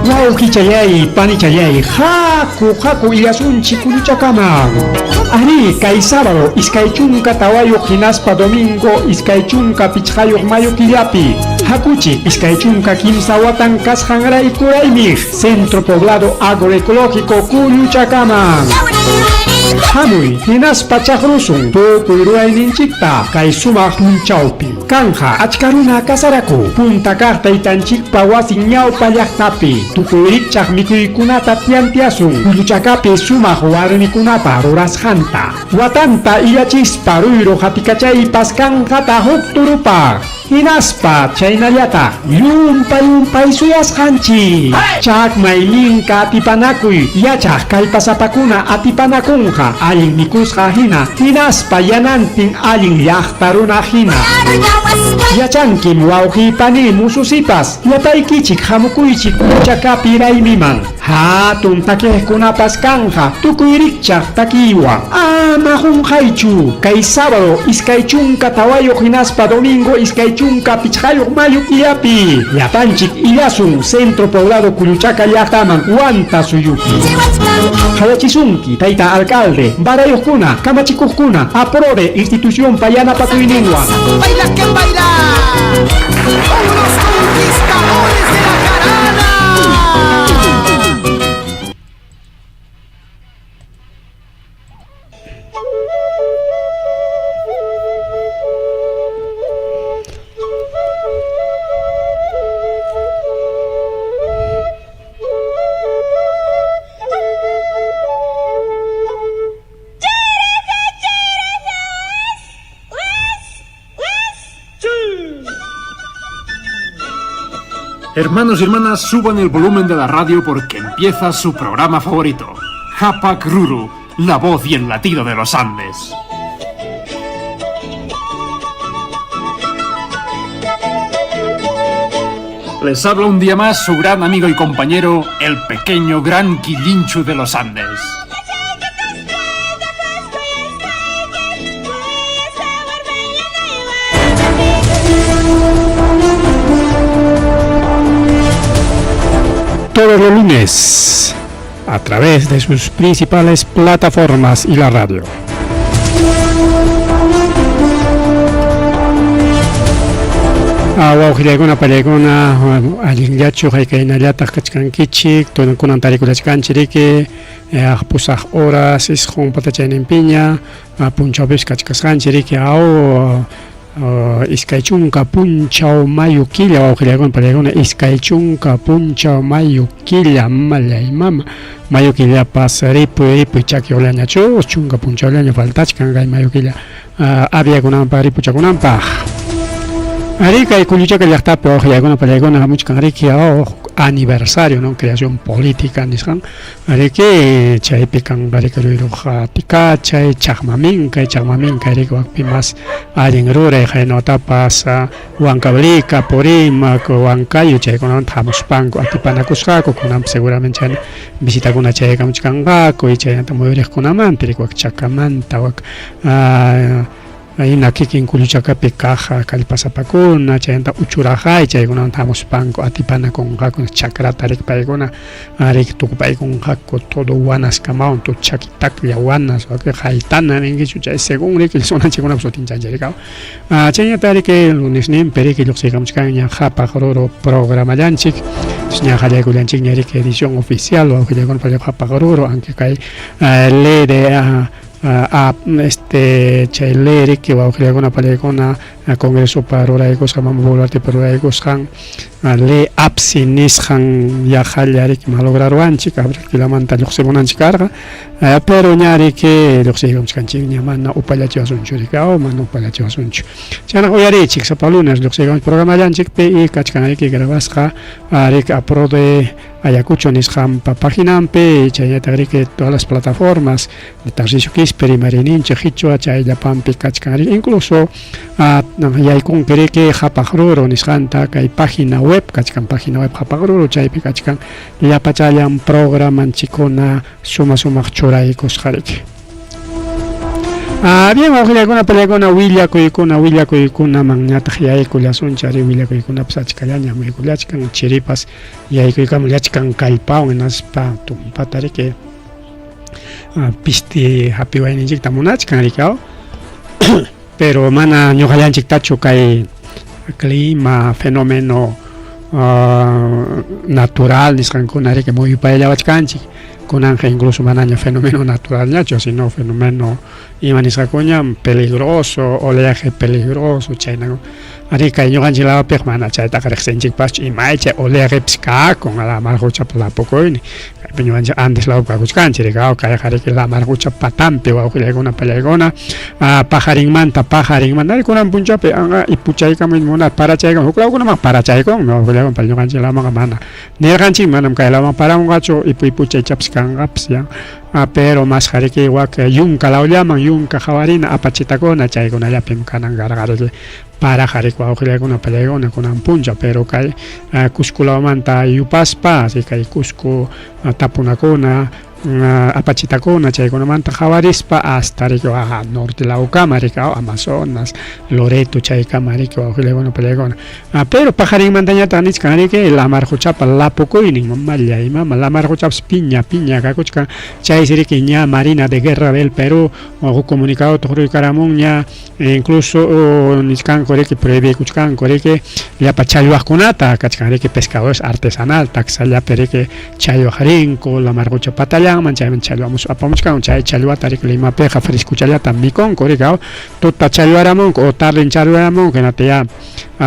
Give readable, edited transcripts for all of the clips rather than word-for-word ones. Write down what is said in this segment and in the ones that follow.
Wawqichallay, panichallay, haku, haku illasunchik kulluchakaman. Arí, kay sábado 24 hinaspa domingo 25 mayo killapi. Hakuchik 23 watan kasqanrayku raymiq Centro Poblado Agroecológico Kulluchakaman. Hamuy, hinaspa chaqrusun tukuy ruwayninchikta kay sumaq punchawpi. Kanja achka runa kasaraku punta kaq taytanchikpa wasin ñawpa llaqtapi. Tukuy rikchaq mikuykunata tiantiasun Kulluchakapi sumaq warmikunapa rurasqanta. Watanta illachispa ruyru qatikachaypas kanqata huk turupaq. Hinaspa chaynallataq llumpa llumpay suyasqanchik. Chakmay minka atipanakuy yachaq kallpasapakuna atipanakunqa allin mikusqa hina hinaspa yanantin allin llaqta runa hina. Yachankim wawqiy paniy mususipas llapaykichik hamukuychik Kulluchakapi raymiman. Hatun takiqkunapas kanqa tukuy rikchaq takiywan. Ama qunqaychu, kay sábado 24 hinaspa domingo 25 mayo killapi llapanchik illasun Centro Poblado Kulluchaka llaqtaman Huanta suyupi. Qayachisunki tayta alcalde, barayuqkuna, kamachikuqkuna, APRODE institucionpa yanapakuyninwan. Baila que baila. Unos conquistadores de la jarana. Hermanos y hermanas, suban el volumen de la radio porque empieza su programa favorito, Hapak Ruru, la voz y el latido de los Andes. Les habla un día más su gran amigo y compañero, el pequeño gran Quillinchu de los Andes. Todos los lunes, a través de sus principales plataformas y la radio. Wawqillaykuna pallaykuna allinllachu haykaynallataq kachkankichik kunan tarikulachkanchik riki pusaq horas isqun patachayninpiña punchawpis kachkasqanchik riki aw 20 punchaw mayo killa wawqillaykuna pallaykuna 20 punchaw mayo killa mallay mama mayo killapas ripuy ripuy chaki ullañachu 10 punchawllaña faltachkan kay mayo killa aviakunanpaq ripuchakunanpaq. Arí kay Kulluchaka llaqtapi wawqillaykuna pallaykuna hamuchkan riki aniversario, ¿no? Creación política nisqan riki chaypi kanqa riki ruyruq tikachay chaqmaminkay chaqmaminkay riki wakpi mas allin ruray haynawtapas Huancavelica, Purímac, Huancayo chaykunamanta hamuspanku atipanakusqaku kunanpas seguramente chayna visitakuna chayakamuchkanqaku y chaynata muyuriqkunamanta riki wak chakamanta wak Hina kikin Kulluchakapi kaq kallpasapakuna chaymanta uchuraqay chaykunamanta hamuspanku atipanakunqaku chakrata riki paykuna riki tukupaykunqaku todo wanaskamawan todo chaki taklla wanas waki haytana ninkichu chay según riki sunanchikkunapa sutinchanchay riki chayñata riki lunesninpi riki lluqsiykamuchkanña qhapaq ruru programallanchik ña qallaykullanchikña riki edición oficial wawqillaykuna qhapaq ruru aunque kay ley de este chay ley riki wawqillaykuna pallaykuna Congresopa ruraykusqan Mama Boluartepa ruraykusqan ley APSI nisqan yaqalla riki malograruwanchik abril killamanta lluqsimunanchik karqa pero ña riki lluqsiykamuchkanchikña mana upallachiwasunchu riki aw mana upallachiwasunchu chaynaqa uyariychik sapa lunes lluqsiykamuchik programallanchikpi y kachkan riki grabasqa riki APRODE Ayacucho nisqanpa paginanpi chaynataq riki todas las plataformas de Tarcisio Quispe rimariyninchik qichwa chay llapanpi kachkan riki incluso yaykunki riki Qhapaq Ruru nisqanta kay página web kachkan página web Qhapaq Ruru chaypi kachkan llapachallan programanchikkuna suma sumaq churaykusqa riki. Ah, bien, wawqillaykuna, pallaykuna, willakuykuna, willakuykunamanñataq yaykullasunchik, ari willakuykunapas achkallañam yaykullachkan, chiripas yaykuykamullachkan kallpawan hinaspa tumpata riki pisti hapiwayninchikta munachkan riki aw. Pero mana ñuqallanchiktachu kay clima, fenómeno natural nisqankuna riki muyupayllawachkanchik. Kunanqa incluso manaña fenómeno naturalñachu, sino fenómeno ima nisqakuñam peligroso, oleaje peligroso chayna. Arí kay ñuqanchik lawpiqa mana chaytaqa riqsinchikpaschu imay chay oleajepis kakun lamar quchapa lapukuynin. Kaypi ñuqanchik Andes lawpi kakuchkanchik riki aw kayqa riki lamar quchapa patanpi wawqillaykuna pallaykuna paqarinmanta paqarinmanta ari kunan punchawpi anqa ipuchaykamuy munar parachaykamuy huk lawkunaman parachaykunmi wawqillaykuna pero ñuqanchik lawmanqa mana nirqanchikmi manam kay lawman paramunqachu ipu ipucha ichapas kanqapas ya pero masqa riki wak yunka lawllaman yunka qawarina apachitakuna chaykunallapim kanan karqa riki paraqa riki wawqillaykuna pallaykuna kunan punchaw pero kay Cusco lawmanta yupaspa así kay Cusco tapunakuna apachitakuna chaykunamanta qawarispa hasta riki norte lawkama riki Amazonas, Loreto chaykama riki wawqillaykuna pallaykuna pero paqarinmantañataq nichkan riki lamar quchapa lapukuynin mamallay mama lamar quchapas piña piña kakuchkan chaysi riki ña Marina de Guerra del Perú huk comunicado tuqruykaramunña Incluso nichkanku riki prohibikuchkanku riki llapa challwaqkunata kachkan riki pescadores artesanal taksallapi riki challwaq rinku lamar qucha patallanman chayman challwamus apamuchkanku chay challwata riki Limapiqa frescuchallata mikunku riki aw tuta challwaramunku o tarden challwaramunku hinata ya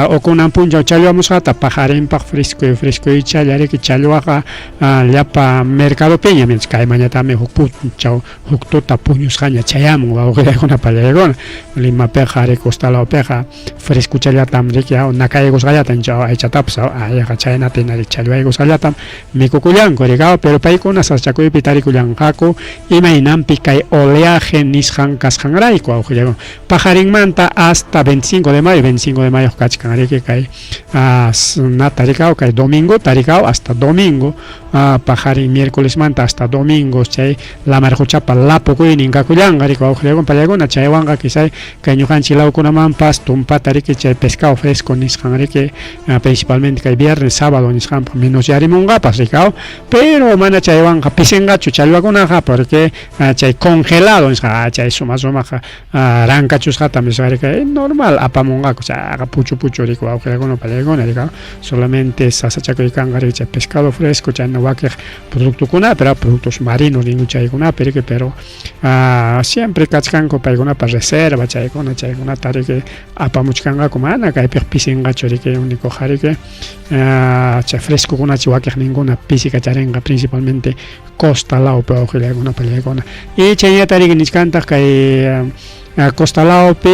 o kunan punchaw challwamusqata paqarinpaq fresco frescoychalla riki challwaqa llapa mercadopiña mientras kaymanñataqmi huk punchaw Huk tuta puñusqaña chayamun wawqillaykuna pallaykuna Limapiqa ari costa lawpiqa frescuchallatam riki aw nakaykusqallatam chay aychatapas ayaqa chaynata hina challwaykusqallatam mikukullanku riki aw pero paykuna sasachakuypi tarikullanqaku imaynanpi kay oleaje nisqan kasqanrayku wawqillaykuna paqarinmanta hasta 25 de mayo 25 de mayo kachkan riki kay nata riki aw kay domingota riki aw hasta domingo Paqarin miércolesmanta hasta domingo chay lamar quchapa lapukuynin kakullanqa riki wawqillaykuna pallaykuna chaywanqa quizá kay ñuqanchik lawkunamanpas tumpata riki chay pescado fresco nisqan riki principalmente kay viernes sábado nisqanpaq menosyarimunqapas riki aw pero mana chaywanqa pisinqachu challwakunaqa porque chay congelado nisqa chay suma sumaq Rankachusqatam nisqa riki normal apamunqaku chayqa puchu puchu riki wawqillaykuna pallaykuna riki solamente sasachakuy kanqa riki chay pescado fresco chayna wakiq productokunapi pero productos marinos ninku chaykunapi riki pero siempre kachkanku paykunapa reserva chaykuna chaykunata riki apamuchkanqaku mana kaypiq pisinqachu riki unicoqa riki chay frescokunachi wakiqninkuna pisikacharinqa principalmente costa lawpi wawqillaykuna pallaykuna y chaynata riki nichkantaq kay costa lawpi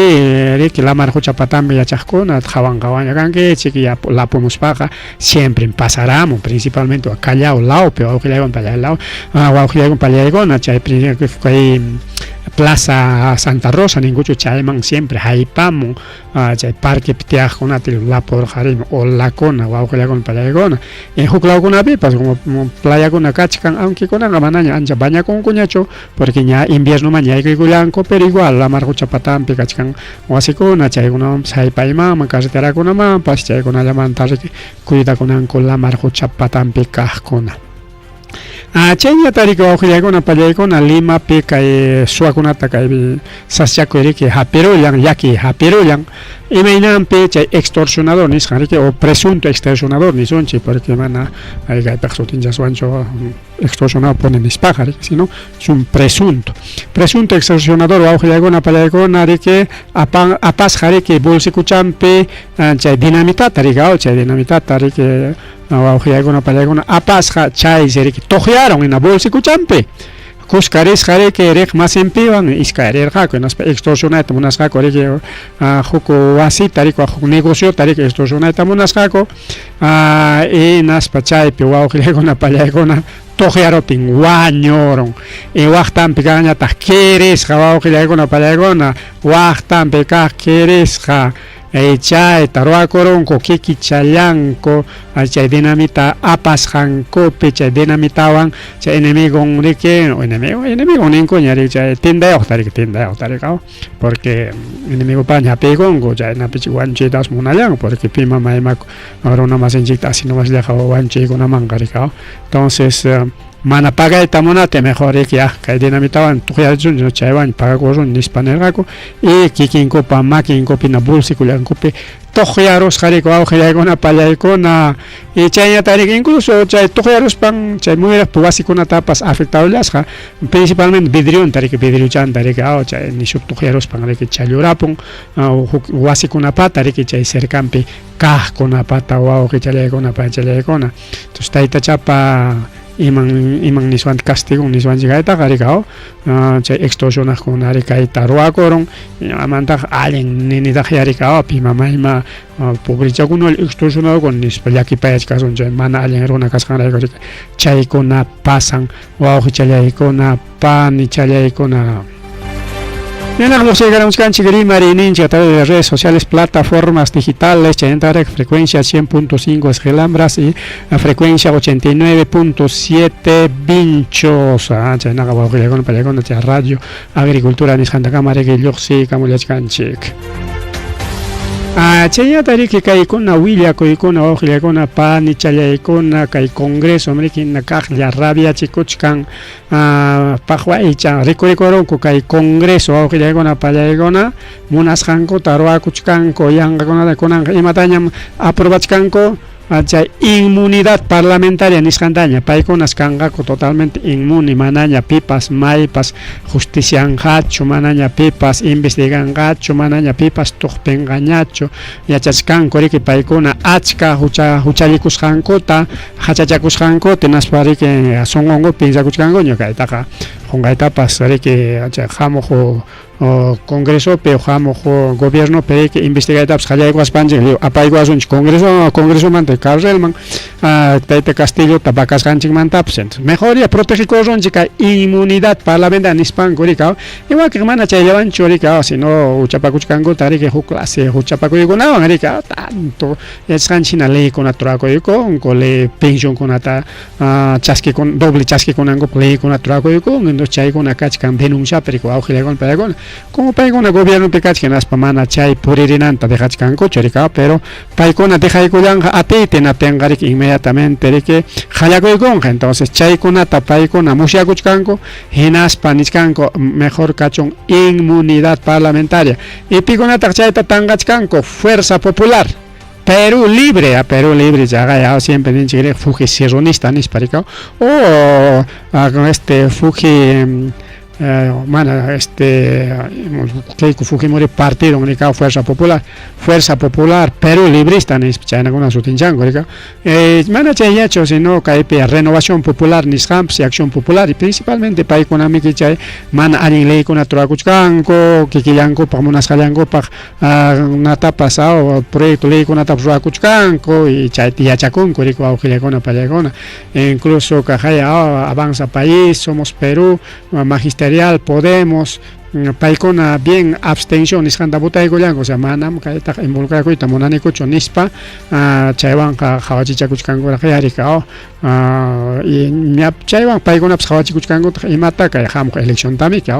riki lamar qucha patanpi yachaqkuna qhawan qhawanña kankichik lapumuspaqa siempren pasaramun principalmente Callao lawpi wawqillaykuna pallay law wawqillaykuna pallaykuna chay kay plaza Santa Rosa ninkuchu chayman siempre haypamun chay parquepi tiyaqkunata lapurqarimi olakuna wawqillaykuna pallaykuna huk lawkunapipas como playakuna kachkan aunque kunanqa manaña ancha bañakunkuñachu porque ña inviernoman yaykuykullanku pero igual lamar qucha patanpi kachkan wasikuna chaykunamanpas haypaymanman carreterakunamanpas chaykunallamanta riki cuidakunanku lamar qucha patanpi kaqkuna. Chayñata riki wawqillaykuna pallaykuna Limapi kay suwakunata kay saschakuy riki hapirullan llaki hapirullan imaynanpi chay extorsionador nisqan riki o presunto extorsionador nisunchik porque mana kaypaq sutinchaswanchu extorsionador pone nispaqa riki sino es un presunto presunto extorsionador wawqillaykuna pallaykuna riki apan apasqa riki bolsikuchanpi chay dinamitata riki chay dinamitata riki Wawqillaykuna pallaykuna apasqa chaysi riki tuqyarun hina bolsikuchanpi kuska risqa riki riq masinpiwan iskay rirqaku hinaspa extorsionayta munasqaku riki huk wasita riki huk negociota riki extorsionayta munasqaku hinaspa chaypi wawqillaykuna pallaykuna tuqyaruptin wañurun y waqtanpi kaqñataq kirisqa wawqillaykuna pallaykuna waqtanpi kaq kirisqa. Chayta ruwakurunku kikichallanku chay dinamita apasqankupi chay dinamitawan chay enemigon riki enemigo enemigo ninkuña riki chay tindayuqta riki tindayuqta riki porque enemigopaña hapiykunku chaynapi wanchiytapas munallanku porque pima mayma runa masinchikta así nomasllaqa wanchiykunamanqa riki entonces mana pagayta munaptin mejor riki ah kay dinamitawan tuqyarichunchik chaywan pagakusun nispa nirqaku y kikinkupa makinkupina bolsikullankupi tuqyarusqa riki wawqillaykuna pallaykuna y chayñata riki incluso chay tuqyaruspan chay muyuriqpi wasikunatapas afectarullasqa principalmente vidrionta riki vidriochanta riki aw chay nishup tuqyaruspan riki challurapun huk wasikunapata riki chay cercanpi kaqkunapata wawqichallaykuna panchallaykuna entonces taytachapa iman iman niswan castigon niswanchik kaytaqa riki aw chay extorsionaqkuna riki kayta ruwakurun imamantaq allin ninitaq riki aw pima mayma pobrechakuna extorsionadokuna nispa llakipayachkasun chay mana allin runa kasqanrayku riki chaykuna pasan wawqichallaykuna panichallaykuna. Niraq lluqsiykaramuchkanchik rimariyninchik a través de redes sociales, plataformas digitales, chaynallataq frecuencia 100.5 Esquilambras y frecuencia 89.7 Vinchos. Chaynaqa wawqillaykuna pallaykuna chay radio agricultura nisqantakama riki lluqsiykamullachkanchik. Chaynata riki kaykuna willakuykuna wawqillaykuna panichallaykuna kay congreso riki kaqlla rabiachikuchkan paqwaycha rikurikurunku kay congreso wawqillaykuna pallaykuna munasqankuta ruwakuchkanku yanqakunata kunanqa imatañam aprobachkanku chay inmunidad parlamentaria nisqantaña paykunas kanqaku totalmente inmune manaña pipas maypas justicianqachu manaña pipas investiganqachu manaña pipas tuqpinqañachu yachachkanku riki paykuna achka hucha huchallikusqankuta hachachakusqankuta hinaspa riki sunqunkupi piensakuchkankuña kaytaqa qunqaytapas riki chay hamuq congresopi hamuq gobiernopi riki investigaytapas qallaykuwaspanchik lliw apaykuwasunchik congreso congresomanta carcelman tayta Castillota vacasqanchikmantapas entonces mejor ya protegikusunchik kay inmunidad parlamentaria nispanku riki y wakin mana chayllawanchu riki sino huchapakuchkankuta riki huk clase huchapakuykunawan riki tanto yachasqanchik hina leykunata rurakuykunku ley pensionkunata chaskikun doble chaskikunankupaq leykunata rurakuykunku entonces chaykuna kachkan denunciapi riki wawqillaykuna paykuna como paykuna gobiernopi kachkan hinaspa mana chay puririnanta dejachkankuchu riki pero paykuna dejaykullanqa atiyta hinaptinqa riki inmediatamente riki qallakuykunqa entonces chaykunata paykuna musyakuchkanku hinaspa nichkanku mejor kachun inmunidad parlamentaria y pikunataq chayta tanqachkanku Fuerza Popular Perú Libre, a Perú Libre chaqay siempre ninchik riki Fuji Serronista nispa riki o este Fuji mana este Keiko Fujimori partido riki Fuerza Popular Fuerza Popular Perú Librista nispa chaynakuna sutinchanku riki mana chayllachu sino kaypi Renovación Popular nisqanpas y Acción Popular y principalmente paykunamiki chay mana allin leykunata rurakuchkanku kikillankupaq munasqallankupaq natapas proyecto leykunatapas rurakuchkanku y chayta yachakunku riki wawqillaykuna pallaykuna incluso kaqay Avanza País, Somos Perú, Magisterial, Podemos paykuna bien abstención nisqanta votaykullanku o sea manam kaytaqa involucrakuyta munanikuchu nispa chaywanqa qawachichakuchkankuraq riki y chaywan paykunapas qawachikuchkankutaq imata kay hamuq elecciontamiki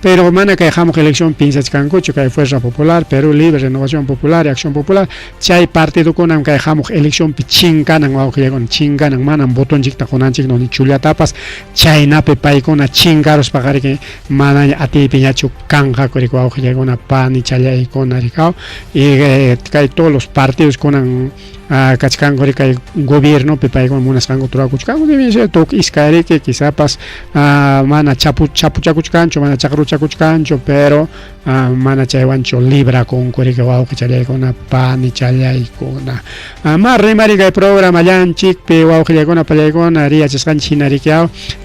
pero mana kay hamuq elección piensachkankuchu kay Fuerza Popular, Perú Libre, Renovación Popular y Acción Popular chay partidokunam kay hamuq eleccionpi chinkanan wawqillaykuna chinkanan manam votonchikta qunanchiknu ni chullatapas chaynapi paykuna chinkaruspaqa riki manaña atiypiñachu kanqaku riki wawqillaykuna panichallaykuna riki y kay todos los partidos kunan kachkanku riki kay gobiernopi paykuna munasqankuta rurakuchkanku deben ser tukuy iskay riki quizapas mana chapuchakuchkanchu mana chaqruchakuchkanchu pero mana chaywanchu librakunku riki wawqichallaykuna panichallaykuna ma rimari kay programallanchikpi wawqillaykuna pallaykuna yachasqanchik hina riki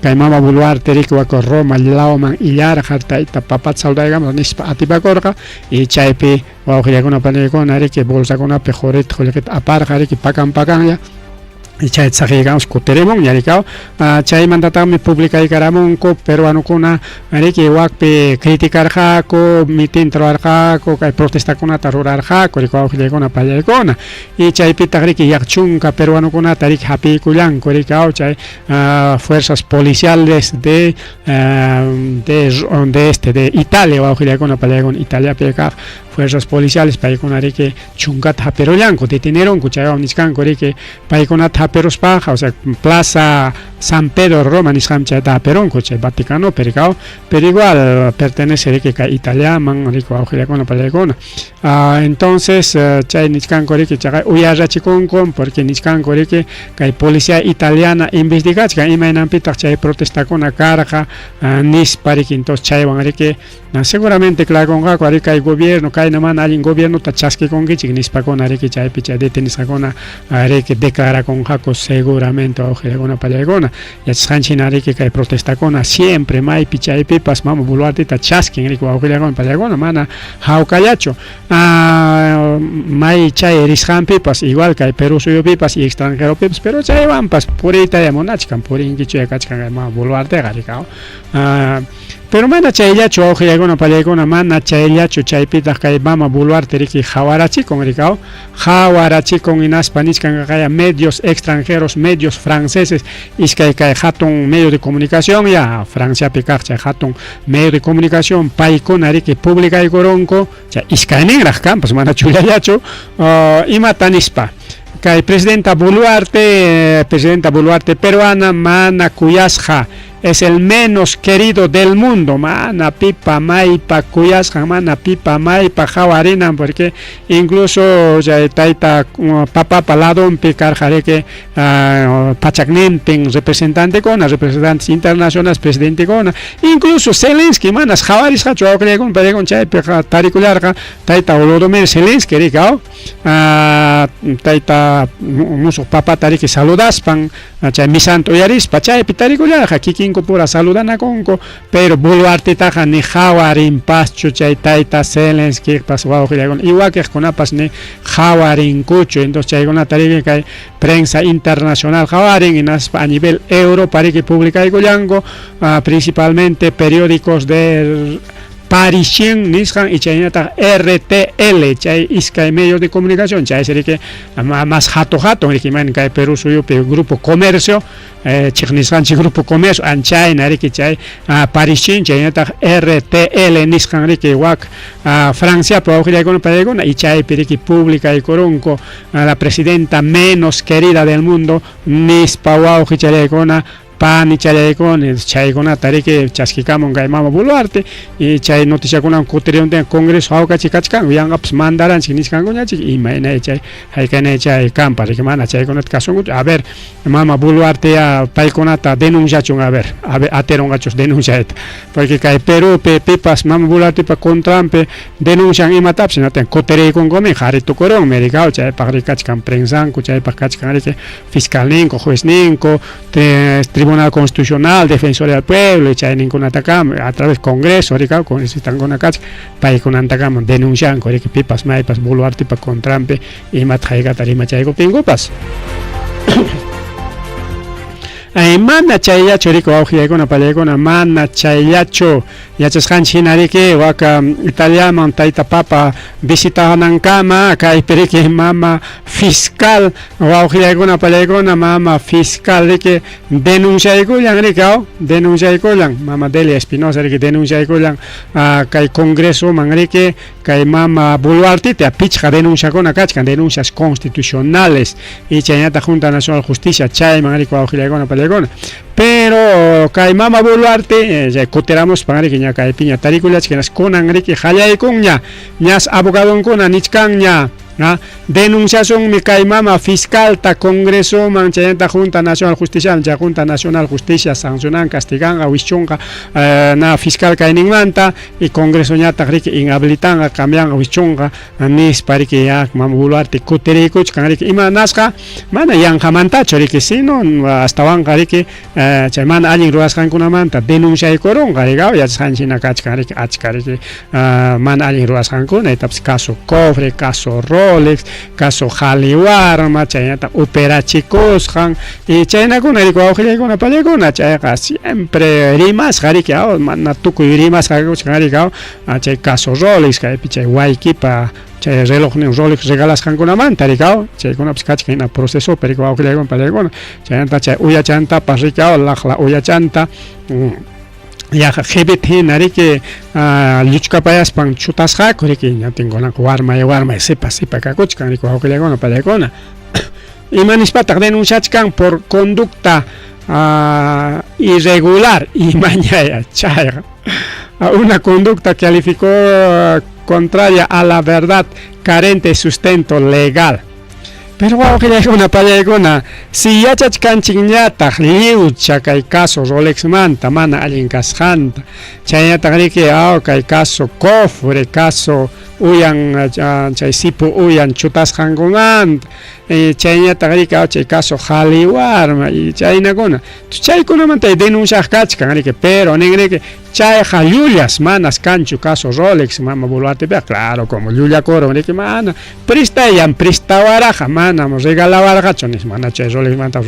kay mama Boluarte riki wak Roma lawman illarqa tayta papata saludaykamus nispa atipakurqa y chaypi wawqillaykuna panillaykuna riki bolsakunapi qurita qullqita aparqa riki pakan pakanlla. Chayta saqiykamus kutirimunña rikaw. Chaymantataqmi publicaykaramunku peruanokuna riki wakpi criticarqaku, mitinta ruwarqaku, kay protestakunata rurarqaku riki wawqillaykuna pallaykuna. Y chaypitaq riki yaq chunka peruanokunata riki hapiykullanku riki aw chay fuerzas policiales de de este de Italia wawqillaykuna pallaykuna Italiapi kaq fuerzas policiales paykuna riki chunkata hapirullanku, detenerunku, chaywan nichkanku riki paykunata hapiruspaqa, o sea, Plaza San Pedro Roma nisqanpi chayta hapirunku, chay Vaticanopi rikaw, pero igual pertenece riki kay Italiaman riki wawqillakuna pallaykuna. Entonces chay nichkanku riki chaqay uyarrachikunku porque nichkanku riki kay policía italiana investigachkan imaynanpitaq chay protestakuna karqa nispa riki, entonces chaywan riki Seguramente clarakunqaku ari kay gobierno kayna mana allin gobiernota chaskikunkichik nispakuna riki chaypi chay detenisqakuna riki declarakunqaku seguramente wawqillakuna pallaykuna. Yachasqanchik hina riki kay protestakuna siempre maypi chaypipas mama Boluarteta chaskin riki wawqillakuna pallaykuna mana hawkallachu. May chay risqanpipas igual kay Perú suyupipas y extranjeropipas pero chaywanpas puriytaya munachkan purinkichuya kachkan kay mama Boluarteqa riki. Pero mana chayllachu wawqillaykuna pallaykuna mana chayllachu chaypitaq kay mama Boluarte riki hawarachikun rikaw hawarachikun hinaspa nichkan kaya medios extranjeros medios franceses iskay kay hatun medio de comunicación ya Franciapi kaq chay hatun medio de comunicación paykuna riki publicaykurunku chay iskayninraq kanpas mana chullallachu imata nispa kay presidenta Boluarte presidenta Boluarte peruana mana kuyasqa es el menos querido del mundo, mana pipa maypa kuyasqan, mana pipa maypa qhawarinan, porque incluso chay tayta papapa ladonpi karqa riki pachaknintin representantekuna, representantes internacionales, presidentekuna, incluso Zelensky manas qhawarisqachu wawqillaykuna paykuna chaypiqa tarikullarqa tayta Volodymyr Zelensky riki aw tayta musuq papata riki saludaspan chay misanta uyarispa chaypi tarikullarqa kikinku pura saludanakunku pero Boluartetaqa ni qhawarinpaschu chay tayta Zelenskypas wawqillaykuna y wakiqkunapas ni qhawarinkuchu. Entonces chaykunata riki kay prensa internacional qhawarin hinaspa a nivel Europa riki publicaykullanku principalmente periódicos de Parisien nisqan y chaynataq RTL chay iskay medios de comunicación chaysi riki más hatu hatun riki imayna kay Perú suyupi Grupo Comercio chiqnisqanchik Grupo Comercio anchayna riki chay Parisien chaynataq RTL nisqan riki wak Franciapi wawqillaykuna paykuna y chaypi riki publicaykurunku la presidenta menos querida del mundo nispa wawqichallaykuna panichallaykuna chaykunata riki chaskikamun kay mama Boluarte y chay noticiakunawan kutirimuntin Congreso hawkachi kachkanku yanqapas mandaranchik nichkankuñachik imayna chay hayk'ayna chay kanpas riki mana chaykunata kasunkuchu. A ver mama Boluarte ya paykunata denunciachun a ver atirunqachus denunciayta porque kay Perupi pipas mama Boluartepa contranpi denuncian imatapas hinaptin kutiriykunkumin qhari tukurunmi riki chaypaq riki kachkan prensanku chaypaq kachkan riki fiscalninku juezninku Tribunal Constitucional, Defensoría del Pueblo, chayninkunatakama a través Congreso rikaw congresistankuna kachkan paykunantakama denuncianku riki pipas maypas Boluartepa contranpi imata hayk'ata rimachaykuptinkupas. Mana chayllachu riki wawqillaykuna pallaykuna mana chayllachu yachasqanchik hina riki waka Italiaman tayta papa visitanankama kaypi riki mama fiscal wawqillaykuna pallaykuna mama fiscal riki denunciaykullan riki aw denunciaykullan mama Delia Espinosa riki denunciaykullan kay Congresoman riki kay mama Boluarteta pichqa denunciakuna kachkan denuncias constitucionales y chaynataq Junta Nacional Justicia chayman riki wawqillaykuna pallaykuna pero kay mama Boluarte chay kutiramuspan riki ña kaypiña tarikullachkan kunan riki qallaykunña ñas abogadonkuna nichkanña denunciasunmi kay mama fiscalta Congresoman chaynataq Junta Nacional Justicia chay Junta Nacional Justicia sancionan castiganqa wischunqa na fiscal kayninmanta y Congresoñataq riki inhabilitanqa cambianqa wischunqa nispa riki ya mama Boluarte kutiriykuchkan riki imanasqa mana yanqamantachu riki sino astawanqa riki chay mana allin ruwasqankunamanta denunciaykurunqa riki yachasqanchik hina kachkan riki achka riki mana allin ruwasqankuna itapas caso Cofre, caso Roa. Rolex, caso Jaliwarma, chaynata operachikusqan y chaynakuna riki wawqillaykuna pallaykuna chayqa siempre rimasqa riki mana tukuy rimasqa kakuchkan riki chay caso Rolex kaypi chay waykipa chay relojnin Rolex regalasqankunamanta riki chaykunapas kachkan hina procesopi riki wawqillaykuna pallaykuna chaynata chay uyachantapas riki laqla uyachanta yaqa qhipita hina riki lluchkapayaspan chutasqaku riki ñatinkunaqa warmay warmay sipa sipa kakuchkan riki wawqillaykuna pallaykuna ima nispataq denunciachkan por conducta irregular imañaya chayqa una conducta calificó contraria a la verdad carente de sustento legal. Pero wawqillaykuna pallaykuna, si yachachkanchikñataq lliwcha kay caso Rolexmanta mana allin kasqanta, chaynataq riki kay caso cofre, caso uyan chay sipu uyan chutasqankumanta, chayñataq riki chay caso Jaliwarma y chaynakuna, chaykunamanta denunciaq kachkan riki, pero nin riki chayqa llullas manas kanchu caso Rolex mama Boluartepiqa, claro, como llullakurun riki mana prestayan prestawaraqa manam regalawarqachu nispa, mana chay Rolexmanta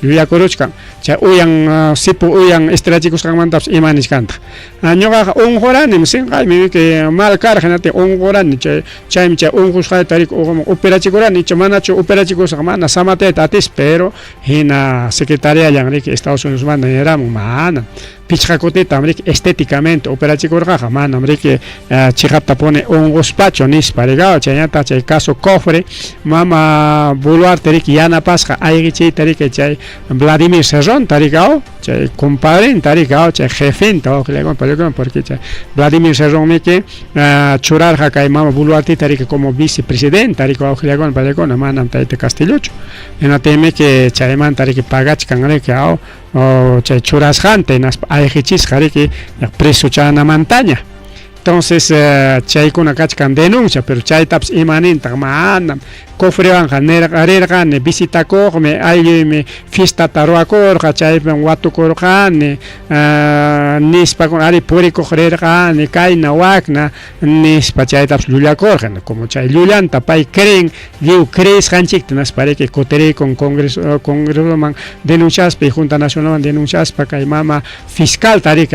llullakuruchkan, chay uyan sipu uyan estirachikusqanmantapas ima nichkantaq. Ñuqaqa unquranim sinqaymi riki mal karqa hinaptin unqurani chay chaymi chay unqusqayta riki operachikurani icha manachu operachikusaq mana samatayta atispa, pero hina secretariallan riki Estados Unidosmanta niramun mana pichqa kutitam riki estéticamente operachikurqaqa manam riki chiqaptapuni unquspachu nispa riki chaynataq chay caso cofre mama Boluarte riki yanapasqa ayqichiyta riki chay Vladimir Cerronta riki chay compadrenta riki chay jefenta wawqillaykuna porque chay Vladimir Cerronmiki churarqa kay mama Boluartita riki como vicepresidenta riki wawqillaykuna pallaykuna manam tayta Castillochu hinaptinmiki chaymanta riki pagachkan riki chay churasqanta hinaspa ayqichisqa riki preso chanamantaña. Entonces chaykuna kachkan denuncia, pero chaytapas imanintaq manam cofrewanqa rirqani visitakuqmi aylluymi fiestata ruwakurqa chaypim watukurqani nispa ari purikuq rirqani kayna wakna nispa chaytapas llullakurqa, como chay llullanta pay creen lliw creesqanchikta hinaspa riki kutirikun congreso congresoman denunciaspa y Junta Nacionalman denunciaspa kay mama fiscalta riki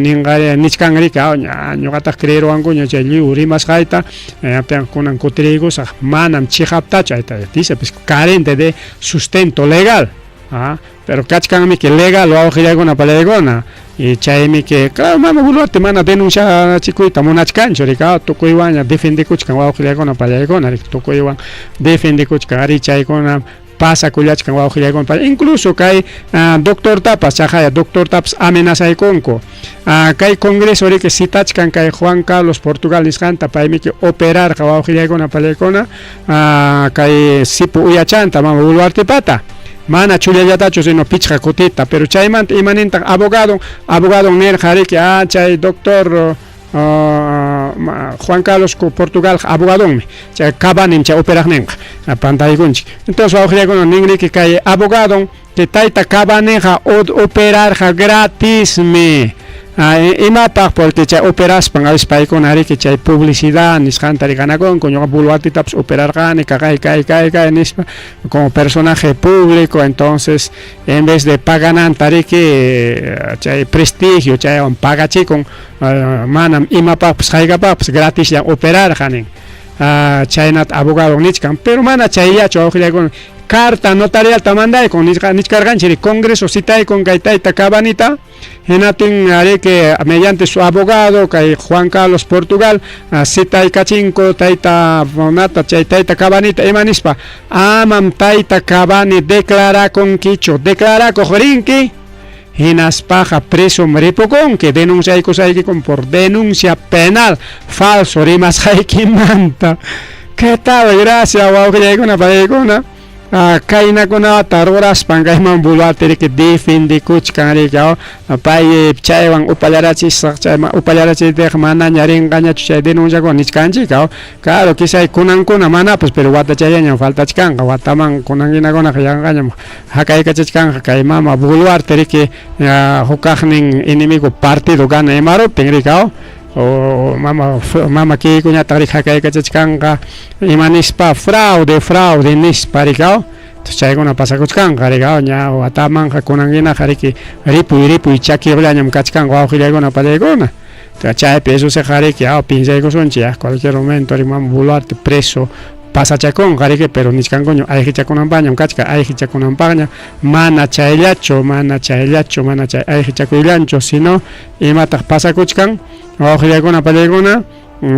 ninqa nichkan riki ña ñuqataq creeruwankuña chay lliw rimasqayta kunan kutiriykusaq manam chiqaptachu ayta dice pues carente de sustento legal, pero kachkanmi que legal wawqillaykuna pallaykuna y chaymi que claro mama Boluarte mana denunciachikuyta munachkanchu riki tukuywanña defendikuchkan wawqillaykuna pallaykuna riki tukuywan defendikuchkan ari chaykuna pasakullachkan wawqillaykuna, incluso kay doctortapas chaqaya doctortapas amenazaykunku. Kay congreso riki citachkan kay Juan Carlos Portugal nisqanta, paymiki operarqa wawqillaykuna pallaykuna kay sipu uyachanta mama Boluartepata mana chullallatachu sino pichqa kutita, pero chaymanta imanintaq abogado abogado nirqa riki chay doctor Juan Carlos Portugal abogadonmi chay Cavanim chay operaqninqa pantaykunchik. Entonces wawqillaykuna nin riki kay abogadon que tayta Cavaniqa operarqa gratismi. Imapaq? Porque chay operaspan a veces paykuna riki chay publicidad nisqanta ganakunku, ñuqa Boluartitapas operarqani kay kay kay kay nispa como personaje público, entonces en vez de pagananta riki chay prestigio chaywan pagachikun, manam imapaqpas haykapaqpas gratislla operarqa nin. Chaynata abogado nichkan, pero mana chayllachu wawqillaykuna, carta notarialta mandaykun nichkarqanchik congreso citaykun kay tayta Cavanita hinaptin ariki mediante su abogado kay Juan Carlos Portugal citaykachinku tayta nata chay tayta Cavanita ima nispa amam tayta Cavani declarakunkichu, declarakuq rinki hinaspaqa preso ripukunki, denunciaykusqaykikun por denuncia penal falso rimasqaykimanta. ¿Qué tal? Gracias wawqillaykuna pallaykuna. Kaynakunata ruraspan kayman Boluarte riki defendikuchkan riki pay chaywan upallarachisaq chayman upallarachiypiqa manaña rinqañachu chay denunciakuna nichkanchik. Claro, quizá kunankuna manapas, pero watachallañam faltachkanqa wataman kunan hinakunaqa yanqañam hakaykachachkanqa kay mama Boluarte riki hukaqnin enemigo partido gana imaruptin riki. Mama mama Keikoñataq riki hakaykachachkanqa ima nispa fraude fraude nispa riki aw chaykuna pasakuchkanqa riki aw ña watamanqa kunan hinaqa riki ripuy ripuy chakiyuqllañam kachkanqa wawqillaykuna pallaykuna chaypi eso riki aw piensaykusunchik ya cualquier momento riki mama Boluarte preso pasachakunqa riki pero nichkankuñam ayqichakunanpaqñam kachkan ayqichakunanpaqñam mana chayllachu mana chayllachu mana chay ayqichakuyllanchu sino imataq pasakuchkan wawqillaykuna pallaykuna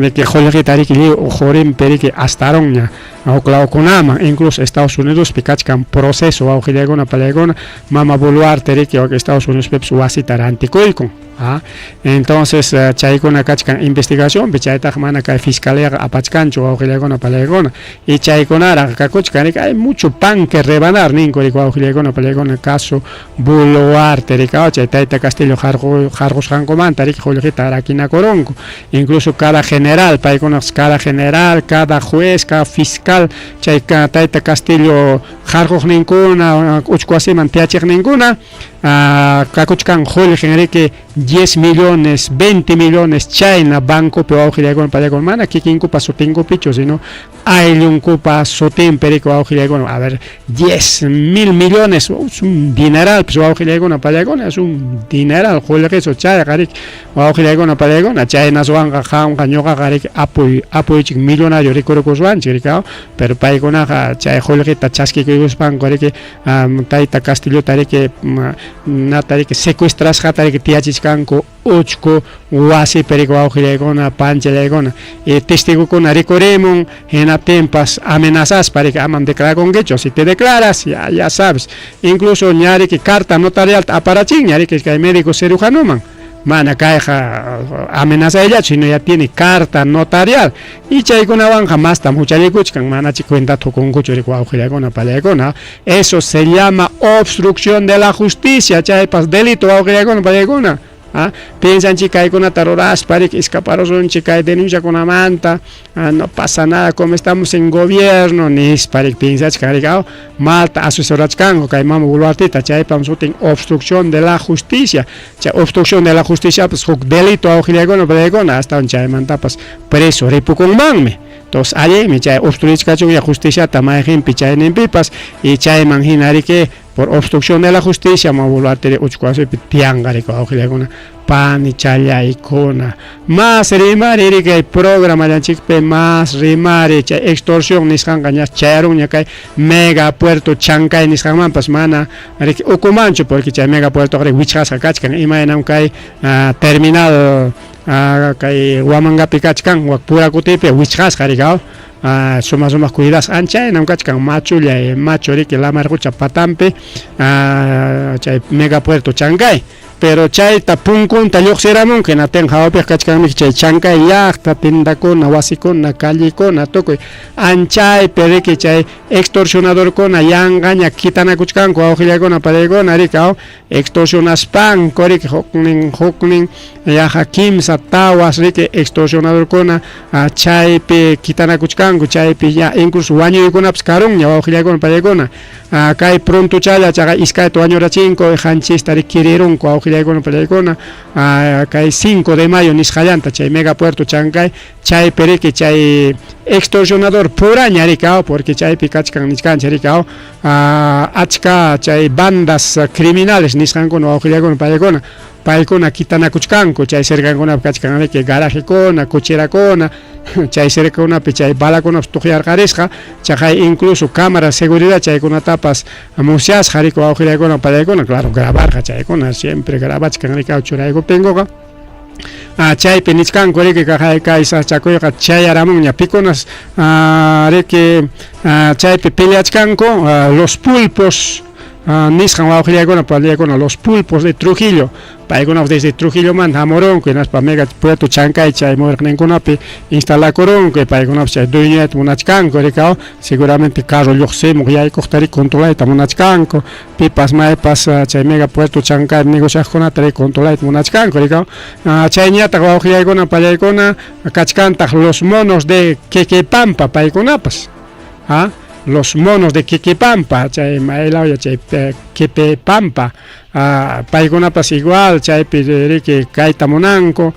riki qullqita riki lliw uqurinpi riki astarunña huk lawkunaman incluso Estados Unidospi kachkan proceso wawqillaykuna pallaykuna mama Boluarte riki Estados Unidospipas wasita rantikuykun. ¿Ah? Entonces chaykuna kachkan investigacionpi chaytaq mana kay fiscaliaqa apachkanchu wawqillaykuna pallaykuna y chaykunaraq kakuchkan riki hay mucho pan que rebanar ninku riki wawqillaykuna pallaykuna caso Boluarte riki chay tayta Castillo harqusqankumanta riki qullqita rakinakurunku incluso cada general paykuna cada general cada juez cada fiscal chay tayta Castillo harquqninkuna uchku wasiman tiyachiqninkuna kakuchkan qullqin riki 10 millones 20 millones chayna bancopi wawqillaykuna pallaykuna mana kikinkupa sutinkupichu sino ayllunkupa sutinpi riki wawqillaykuna a ver 10 mil millones es un dineral pues wawqillaykuna pallaykuna es un dineral qullqichu chayqa riki wawqillaykuna pallaykuna chaynaswanqa qamqa ñuqaqa riki apuy apuychik millonario rikurukuswanchik riki pero paykunaqa chay qullqita chaskikuykuspanku riki tayta Castillota riki nata riki secuestrasqata riki tiyachichkanku uchku wasipi riki wawqillaykuna panchallaykuna y testigokuna rikurimun hinaptinpas amenazaspa riki amam declarakunkichu si te declaras ya, ya sabes incluso ña riki carta notarialta aparachinña riki kay médico cirujanuman mana kayqa amenazayllachu sino ya tiene carta notarial y chaykunawanqa mastam huchallikuchkan manachi cuentata qukunkuchu riki wawqillaykuna pallaykuna eso se llama obstrucción de la justicia chaypas delito wawqillaykuna pallaykuna. ¿Ah? Piensanchik kaykunata ruraspa riki escaparusunchik kay denunciakunamanta, no pasa nada como estamos en gobierno nispa riki piensachkan riki malta asesorachkanku kay mama Boluartita chaypam sutin obstrucción de la justicia chay obstrucción de la justicia pues huk delito wawqillaykuna pallaykuna astawan chaymantapas preso ripukunmanmi. Entonces allinmi chay obstruichkachun justiciata mayqinpi chayninpipas y chayman hina riki por obstrucción de la justicia mama Boluarte uchku wasipi tiyanqa riki wawqillaykuna panichallaykuna mas rimari riki kay programallanchikpi mas rimari chay extorsión nisqanqa ña chayarunña kay mega puerto Chancay nisqanmanpas mana riki ukumanchu porque chay mega puertoqa riki wichqasqa kachkan imaynam kay terminal kay Huamangapi kachkan wak Purakutipi wichqasqa riki suma sumaq cuidasqa anchaynam kachkan machullay machu riki lamar qucha patampi chay mega puerto Chancay pero chayta punkunta lluqsiramunki hinaptin hawapiqa kachkanmi chay Chancay llaqta tindakuna wasikuna callikuna tukuy anchaypi riki chay extorsionadorkuna yanqaña kitanakuchkanku wawqillaykuna pallaykuna riki extorsionaspanku riki huknin huknin yaqa kimsa tawas riki extorsionadorkuna chaypi kitanakuchkanku chaypi ya incluso wañuykunapas karunña wawqillaykuna pallaykuna kay prontochalla chaqa iskayta wañurachinku qanchista riki kirirunku wawqillaykuna pallaykuna kay 5 de mayo nisqallanta chay mega puerto Chancay chaypi riki chay extorsionador puraña riki porque chaypi kachkan nichkanchik riki achka chay bandas criminales nisqankuna wawqillaykuna pallaykuna paykuna kitanakuchkanku chay cercankunapi kachkan riki garajekuna cocherakuna chay cercakunapi chay balakunapas tuqyarqarisqa chaqay incluso cámara seguridad chaykunatapas musyasqa riki wawqillaykuna pallaykuna claro grabarqa chaykuna siempre grabachkan riki churaykuptinkuqa chaypi nichkanku riki kay sasachakuyqa chayaramunña pikunas riki chaypi peleachkanku los pulpos nisqan wawqillaykuna pallaykuna los pulpos de Trujillo paykunapas desde Trujillomanta hamurunku hinaspa mega puerto Chancay chay muyuriqninkunapi instalakurunku paykunapas chay dueñoyta munachkanku riki seguramente carro lluqsimuq yaykuqta riki controlayta munachkanku pipas maypas chay mega puerto Chancay negociaqkunata riki controlayta munachkanku riki chayñataq wawqillaykuna pallaykuna kachkantaq los monos de Quequepampa paykunapas los monos de Quequepampa chay maylawya chay Quepepampa paykunapas igual chaypi riki kayta munanku.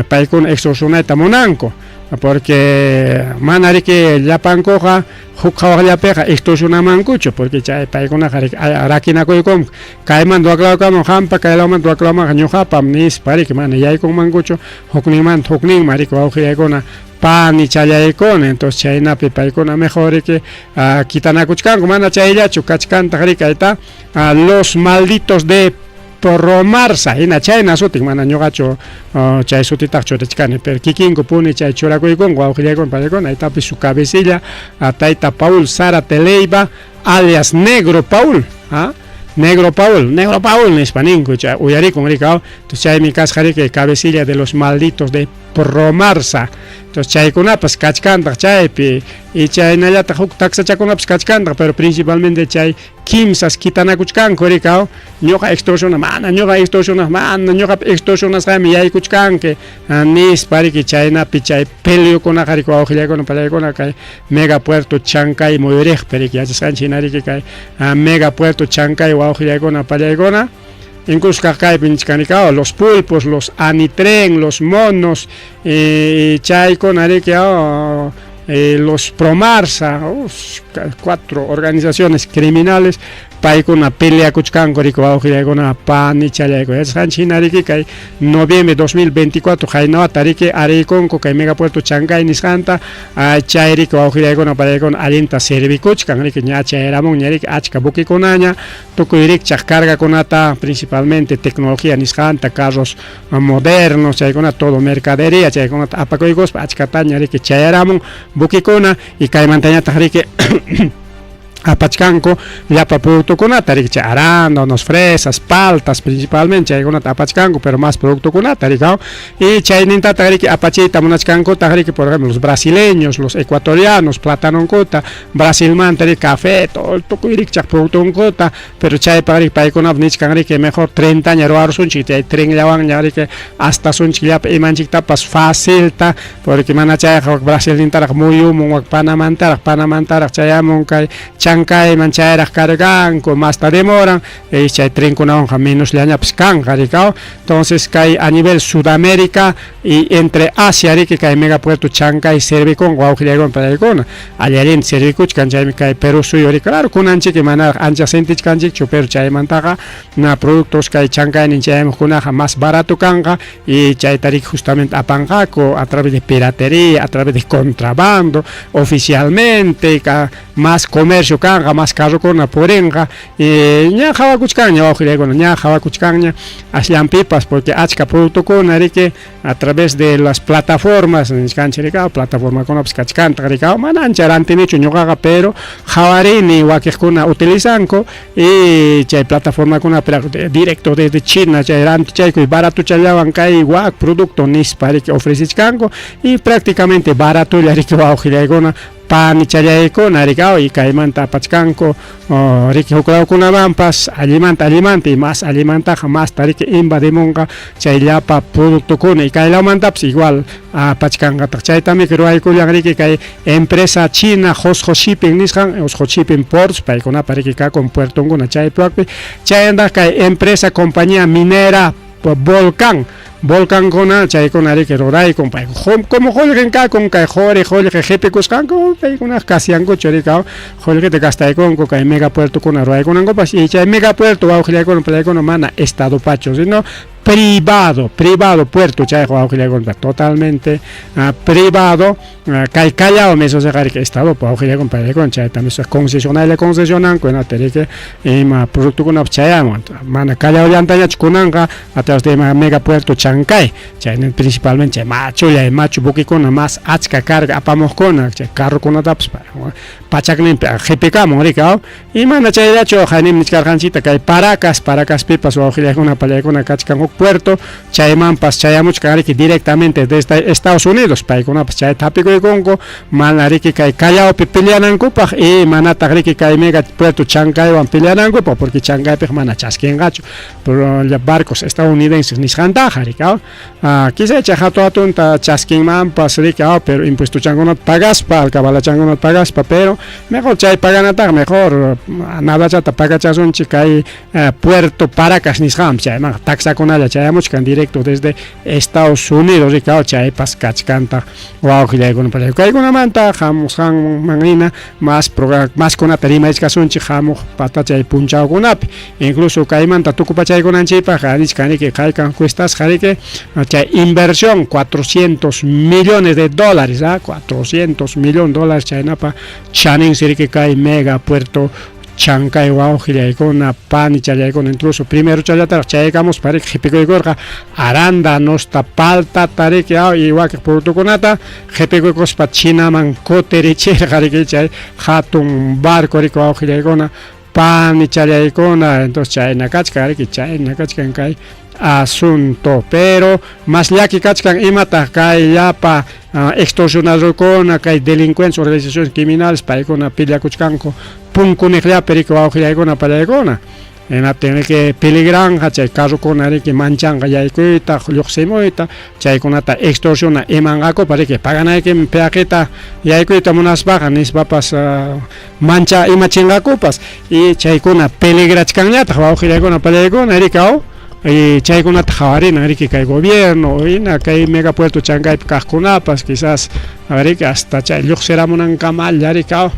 Paykuna extorsionayta munanku. Porque mana riki llapankuqa huk qhawaqllapiqa extorsionamankuchu, porque chay paykunaqa riki rakinakuykunku. Kaymanta waklawkaman qampa, kaylawmanta waklawmanqa ñuqapam nispa riki mana yaykunmankuchu hukninmanta hukninman riki wawqillaykuna panichallaykuna. Entonces chaynapi paykuna mejor riki kitanakuchkanku, mana chayllachu kachkantaq riki ayta los malditos de Promarsa, hina chayna sutin, mana ñuqachu chay sutitaq churachkani, pero kikinku puni chay churakuykunku wawqillaykuna paykuna, aytapi su cabecilla tayta Paul Zárate Leiva, alias Negro Paul, Negro Paul, Negro Paul nispa ninku, chay uyarikun riki, entonces chaymi kasqa riki cabecilla de los malditos de Promarsa. Entonces chaykunapas kachkantaq chaypi, y chaynallataq huk taksachakunapas kachkantaq, pero principalmente chay kimsas kitanakuchkanku rikaw, ñuqa extorsiona, mana ñuqa extorsiona, mana ñuqap extorsionasqaymi yaykuchkanki nispa riki, chaynapi chay peleokunaqa riki wawqillaykuna pallaykuna kay mega puerto Chancay muyuriqpi riki, yachasqanchik hina riki kay mega puerto Chancay wawqillaykuna pallaykuna, incluso kaq kaypi nichkan rikaw, los pulpos, los anitren, los monos, chaykuna riki, los Promarsa, 4 organizaciones criminales, paykuna peleakuchkanku riki wawqillaykuna panichallayku. Yachasqanchik hina riki kay noviembre 2024 qaynawata riki ariykunku kay megapuerto Chancay nisqanta, chay riki wawqillaykuna pallaykuna allinta servikuchkan riki, ña chayaramunña riki achka buquekunaña, tukuy rikchaq cargakunata, principalmente tecnología nisqanta, carros modernos, chaykuna todo mercadería, chaykunata apakuykuspa achkataña riki chayaramun buquekuna, y kaymantañataq riki apachkanku llapa productokunata riki, chay arándanos, fresas, paltas principalmente chaykunata apachkanku, pero más productokunata riki, y chaynintataq riki apachiyta munachkankutaq riki, por ejemplo, los brasileños, los ecuatorianos, platanonkuta, Brasilmanta riki café, todo tukuy rikchaq productonkuta, pero chaypaq riki paykunap nichkan riki mejor trentaña ruwarusunchik, chay trenllawanña riki astasunchik llapa imanchiktapas facilta, porque mana chayqa wak Brasilnintaraq muyumun, wak Panamantaraq, Panamantaraq chayamun kay Chancayman chayraq carganku, masta demoran, y chay trenkunawanqa menosllañapas kanqa rikaw. Entonces kay a nivel Sudamérica y entre Asia riki kay megapuerto Chancay servikun wawqillaykuna pallaykuna alli allinta servikuchkan, chaymi kay Perú suyu riki, claro, kunanchiki manaraq ancha sentichkanchikchu, pero chaymantaqa na productos kay Chancaynin chayamuqkunaqa más barato kanqa, y chayta riki justamente apanqaku a través de piratería, a través de contrabando, oficialmente ka más comercio kanqa, más carrokuna purinqa, y ña qhawakuchkanña wawqillaykuna, ña qhawakuchkanña asllanpipas, porque achka productokuna riki a través de las plataformas nichkanchik rikaw, plataformakunapas kachkantaq rikaw, mana ancha rantinichu ñuqaqa, pero qhawarini wakiqkuna utilizanku, y chay plataformakuna directo desde China chay rantichaykuy baratuchallawan kay wak producto nispa riki ofrecichkanku, y prácticamente baratulla riki wawqillaykuna panichallaykuna rikaw, y kaymanta apachkanku riki huklawkunamanpas allimanta allimanta, y más allimantaqa masta riki invadimunqa chay llapa productokuna, y kaylawmantapas igual apachkanqataq. Chaytami ruwaykullan riki kay empresa china Josjo Shipping nisqan, Josjo Shipping Ports, paykunapa riki kakun puertonkuna chaypiwakpi, chaynataq kay empresa compañía minera Volcán, volcankuna chaykuna riki ruraykun, pay como qullqin kakun kay quri qullqi qipikusqanku, paykunaqa kasiyankuchu rikaw, qullqita gastaykunku kay megapuertokuna ruwaykunankupas, y chay megapuerto wawqillaykuna pallaykuna mana estadopachu, sino privado, privado puerto chayqa wawqillaykuna totalmente privado, kay Callao mesoseqa riki estadopa wawqillaykuna pallaykuna, chayta meso concesionaria concesionanku, hinata riki ima productokunapas chayamun, mana Callao llantañachu kunanqa a través de ima megapuerto Chancay, chayna principalmente chay machulla machu buquekuna más achka carga apamuqkuna, chay carrokunatapas pachakninpi qhipikamun riki, y mana chayllachu haynim nichkarqanchikta kay Paracas, Paracaspipas wawqillaykuna pallaykuna kachkan huk puerto, chaymanpas chayamuchkan riki directamente desde Estados Unidos, paykunapas chayta hapikuykunku, mana riki kay Callaopi peleanankupaq, y manataq riki kay mega puerto Chancaywan peleanankupaq, porque Chancaypiq mana chaskinqachu barcos estadounidenses nisqantaqa riki, quizá chay hatu hatunta chaskinmanpas riki, pero impuestochankunata pagaspa, alcabalachankunata pagaspa, pero mejor chay paganataqa mejor nadachata pagachasunchik kay puerto Paracas nisqanpi, chaymanqa taxakunalla. kamalla chayamuchkan directo desde Estados Unidos rikaw chaypas kachkantaq wawqillaykuna pallaykuna. Kaykunamanta hamusqanman hina mas programa maskunata rimaychkasunchik hamuq patachay punchawkunapi. Incluso kaymanta tukupachaykunanchikpaq nichkan riki qaykan cuestasqa riki chay inversión 400 millones de dólares, ¿ah? 400 millones de dólares chaynapa chaninsi riki kay mega puerto Chancay wawqillaykuna, panichallaykuna, incluso primero challataraq chayaykamuspa riki qhipikuykurqa arándanusta, paltata riki aw y wakiq productokunata qhipikuykuspa Chinaman kutirichirqa riki chay hatun barco riki wawqillaykuna, panichallaykuna, entonces chayna kachkan riki, chayna kachkan kay asunto, pero mas llaki kachkan imataq kay llapa extorsionadorkuna, kay delincuentes, organizaciones criminales, paykuna peleakuchkanku punkuniqllapi riki wawqillaykuna pallaykuna, hinaptin riki peligranja chay carrokuna riki manchanqa yaykuyta lluqsimuyta, chaykunata extorsiona imanqakupas riki paganaykim peaqita yaykuyta munaspaqa nispapas mancha imachinqakupas y chaykuna peligrachkanñataq wawqillaykuna pallaykuna riki aw y chaykunata qhawarinan riki kay gobierno hina kay megapuerto Chancaypi kaqkunapas quizás riki hasta chay lluqsiramunankamalla riki aw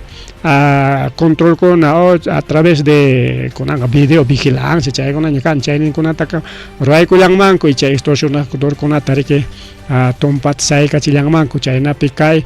controlkuna o a través de kunanqa video vigilancia chaykunaña kan chayninkunataqa ruwaykullanmanku y chay extorsionadorkunata riki tumpata saykachillanmanku chaynapi kay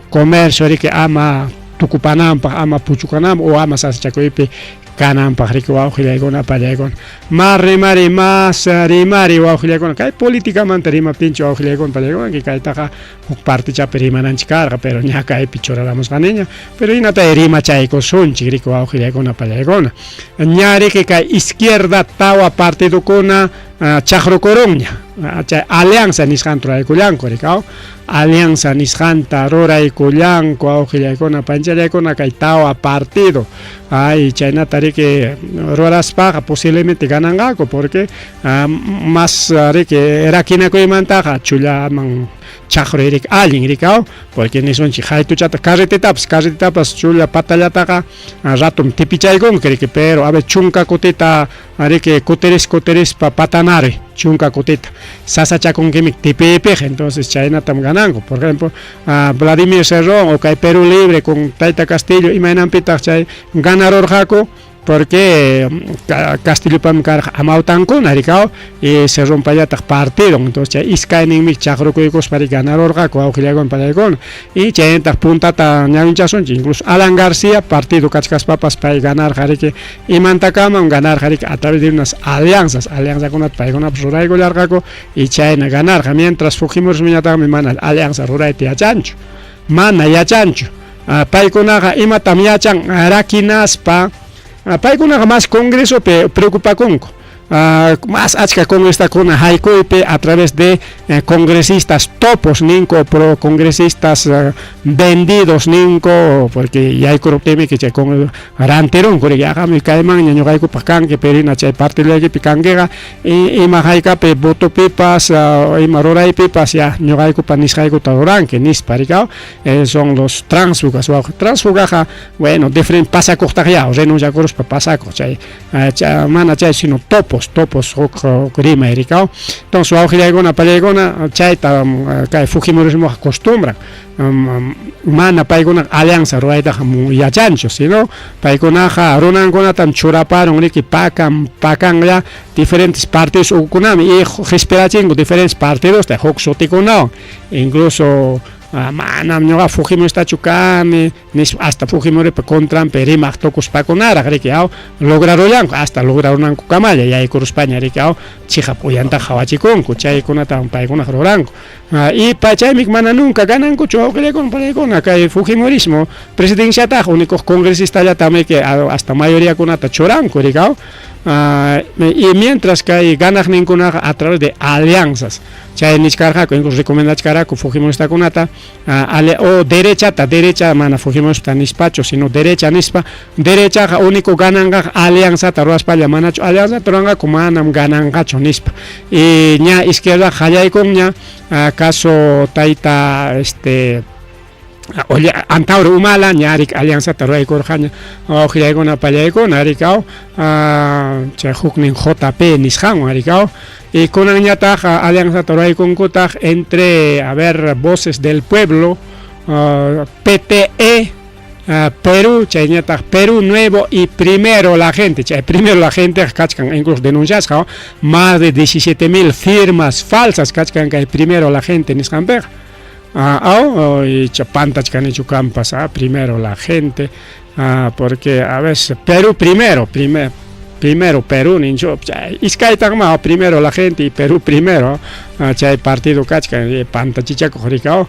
comercio riki ama tukupananpaq ama puchukananpaq o ama sasachakuypi kananpaq riki wawqillaykuna pallaykuna. Mas rimari mas rimari wawqillaykuna kay politicamanta rimaptinchik wawqillaykuna pallaykuna kaytaqa huk partichapi rimananchik karqa pero ña kaypi churaramusqaniña pero hinatay rimachaykusunchik riki wawqillaykuna pallaykuna. Ña riki kay izquierda tawa partidokuna chaqrukurunña chay alianza nisqanta ruraykullanku rikaw alianza nisqanta ruraykullanku wawqillaykuna panchallaykuna kay tawa partido ay chaynata riki ruraspaqa posiblemente gananqaku porque mas riki rakinakuymantaqa chullaman chaqruy riki allin rikaw porque nisunchik haytuchata carretetapas carretetapas chulla patallataqa ratum tipichaykunki riki pero a ver chunka kutita riki kutiris kutirispa patanari chunka kutita sasachakunkimi tipiypiqa entonces chaynatam gananku por ejemplo Vladimir Cerrón o kay Perú Libre con Tayta Castillo imaynanpitaq chay ganarurqaku porque Castillopam karqa amawtankuna rikaw y Cerronpallataq partidon entonces chay iskayninmi chaqrukuykuspa ganarurqaku wawqillaykuna pallaykuna y chaynataq puntata ñawinchasunchik incluso Alan García partido kachkaspapas pay ganarqa riki imantakamam ganarqa riki a través de unas alianzas alianzakunata paykunapas ruraykullarqaku y chayna ganarqa mientras Fujimorismoñataqmi mana alianza rurayta yachanchu mana yachanchu paykunaqa imatam yachan rakinaspa paykunaqa mas congresopi preocupakunku mas achka congresistakuna haykuypi a través de congresistas topos ninku pro congresistas vendidos ninku porque yaykuruptinmi chay rantirunku riki qammi kaymanña ñuqaykupaq kanki pero hina chay partidollaykipi kankiqa ima haykapi votopipas ima ruraypipas ya ñuqaykupa nisqaykuta ruranki nispa riki son los tránsfugas wawqi tránsfugaqa bueno diferente pasakuqtaq ya renunciakuruspa pasakuq chay mana chay sino topos topos huk rimay rikaw entonces wawqillaykuna pallaykuna chayta kay fujimorismoqa acostumbran mana paykunaqa alianza ruraytaqa yachanchu sino paykunaqa runankunatam churaparun riki pakan pakanlla diferentes partidos ukukunami y qispirachinku diferentes partidosta huk sutikunawan incluso manam ñuqa fujimoristachu kani nispa hasta fujimoripa contranpi rimaq tukuspakunaraq riki aw lograrullanku hasta lograrunankukamalla yaykuruspaña riki aw chiqap uyantaqa qawachikunku chaykunatam paykunaqa ruranku y chaymi mana nunca ganankuchu wawqillaykuna panaykuna kay fujimorismo presidenciataqa único congresistallatam hasta mayoriakunata churanku riki aw y mientras kay ganaqninkunaqa a través de alianzas chay nichkarqaku incluso recomendachkaraku fujimoristakunata o derechata derecha mana fujimorista nispachu sino derecha nispa derechaqa único gananqaqa alianzata ruraspalla manachu alianzata ruranqaku manam gananqachu nispa y ña izquierda qallaykunña caso tayta este Antauro Humala ña riki alianzata ruraykurqaña wawqillaykuna pallaykuna rikaw chay huknin JP nisqanwan rikaw y kunanñataq alianzata ruraykunkutaq entre a ver voces del pueblo PTE Perú chayñataq Perú Nuevo y Primero la Gente chay Primero la Gente kachkan incluso denunciasqa más de 17.000 firmas falsas kachkan kay Primero la Gente nisqanpiqa. Aw, icha pantachkanichu kampas, primero la gente, porque a veces Perú primero, primer, primero Perú ninchu, chay iskaytaqma primero la gente y Perú primero, chay partido kachkan pantachichakuq rikaw,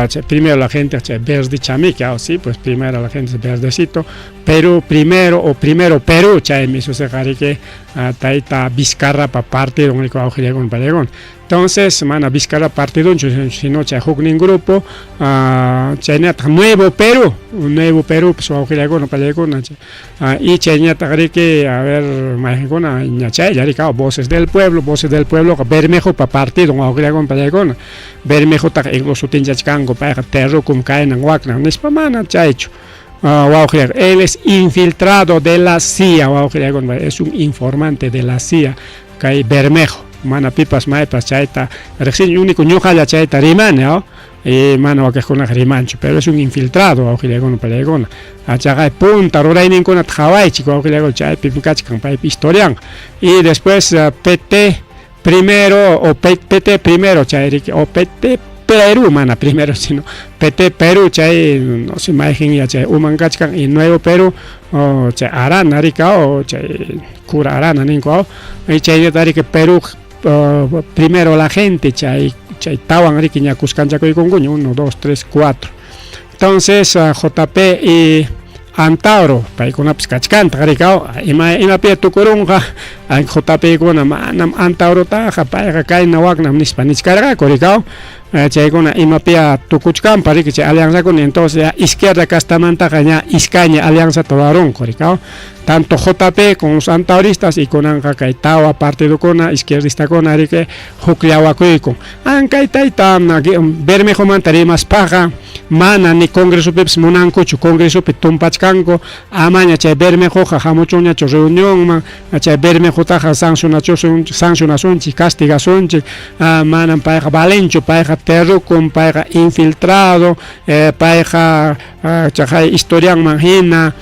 chay primero la gente, chay verde chamika, sí, pues primero la gente es verdecito, Perú primero o primero Perú, chaymi suceqa riki tayta Vizcarrapa partidon rikuy awqillakuna pallaykuna. Entonces, mana Vizcarra partidonchu, sino chay huknin grupo, chaynataq Nuevo Perú, Nuevo Perú, pues wawqillakuna, pallaykuna, y chayñataq riki, a ver, mayqankuna, ña chaylla riki, Voces del Pueblo, Voces del Pueblo, Bermejopa partidon wawqillakuna, pallaykuna, Bermejotaqa incluso sutinchachkanku, payqa terrukum kaynan waknan, nispa, mana chaychu. Wawqillakuna, él es infiltrado de la CIA, wawqillakuna, es un informante de la CIA, kay Bermejo, mana pipas maypas chayta riqsini, único ñuqalla chayta rimani, y mana wakiqkunaqa rimanchu, pero es un infiltrado, wawqillakuna, pallaykuna, chaqay punta rurayninkunata qhawaychik, wawqillakuna, chaypi kachkan paypa historianqa. Y después PT primero o PT primero, chay riki, o PT Perú, mana primero, sino PT Perú, chay, no sé, mayqin chay uman kachkan, y Nuevo Perú, o chay Arana rika, o chay cura Arana ninku, y chay riki Perú primero la gente, chay, chay tawan riki ña kuskanchakuykunkuña, 1, 2, 3, 4. Entonces, JP y Antauro, paykunapas kachkantaq rikaw, ima imapi tukurunqa, JP kuna manam Antaurutaqa payqa kayna waknam nispa nichkarqaku rikaw, chaykuna imapia tukuchkanpa riki chay alianzakuna. Entonces ya izquierda castamantaqa ña iskayña alianzata rurarunku rikaw, tanto JP con los antauristas y kunanqa kay tawa partidukuna izquierdistakuna riki hukllawakuykun. Ankay tayta Bermejomanta rimaspaqa mana ni congresopipas munankuchu, congresopi tumpachkanku, amaña chay Bermejoqa hamuchunñachu reunionman, chay Bermejotaqa sancionasunchik, castigasunchik, manam payqa valenchu, payqa terrukum, payqa infiltrado, payqa chaqay historianman hina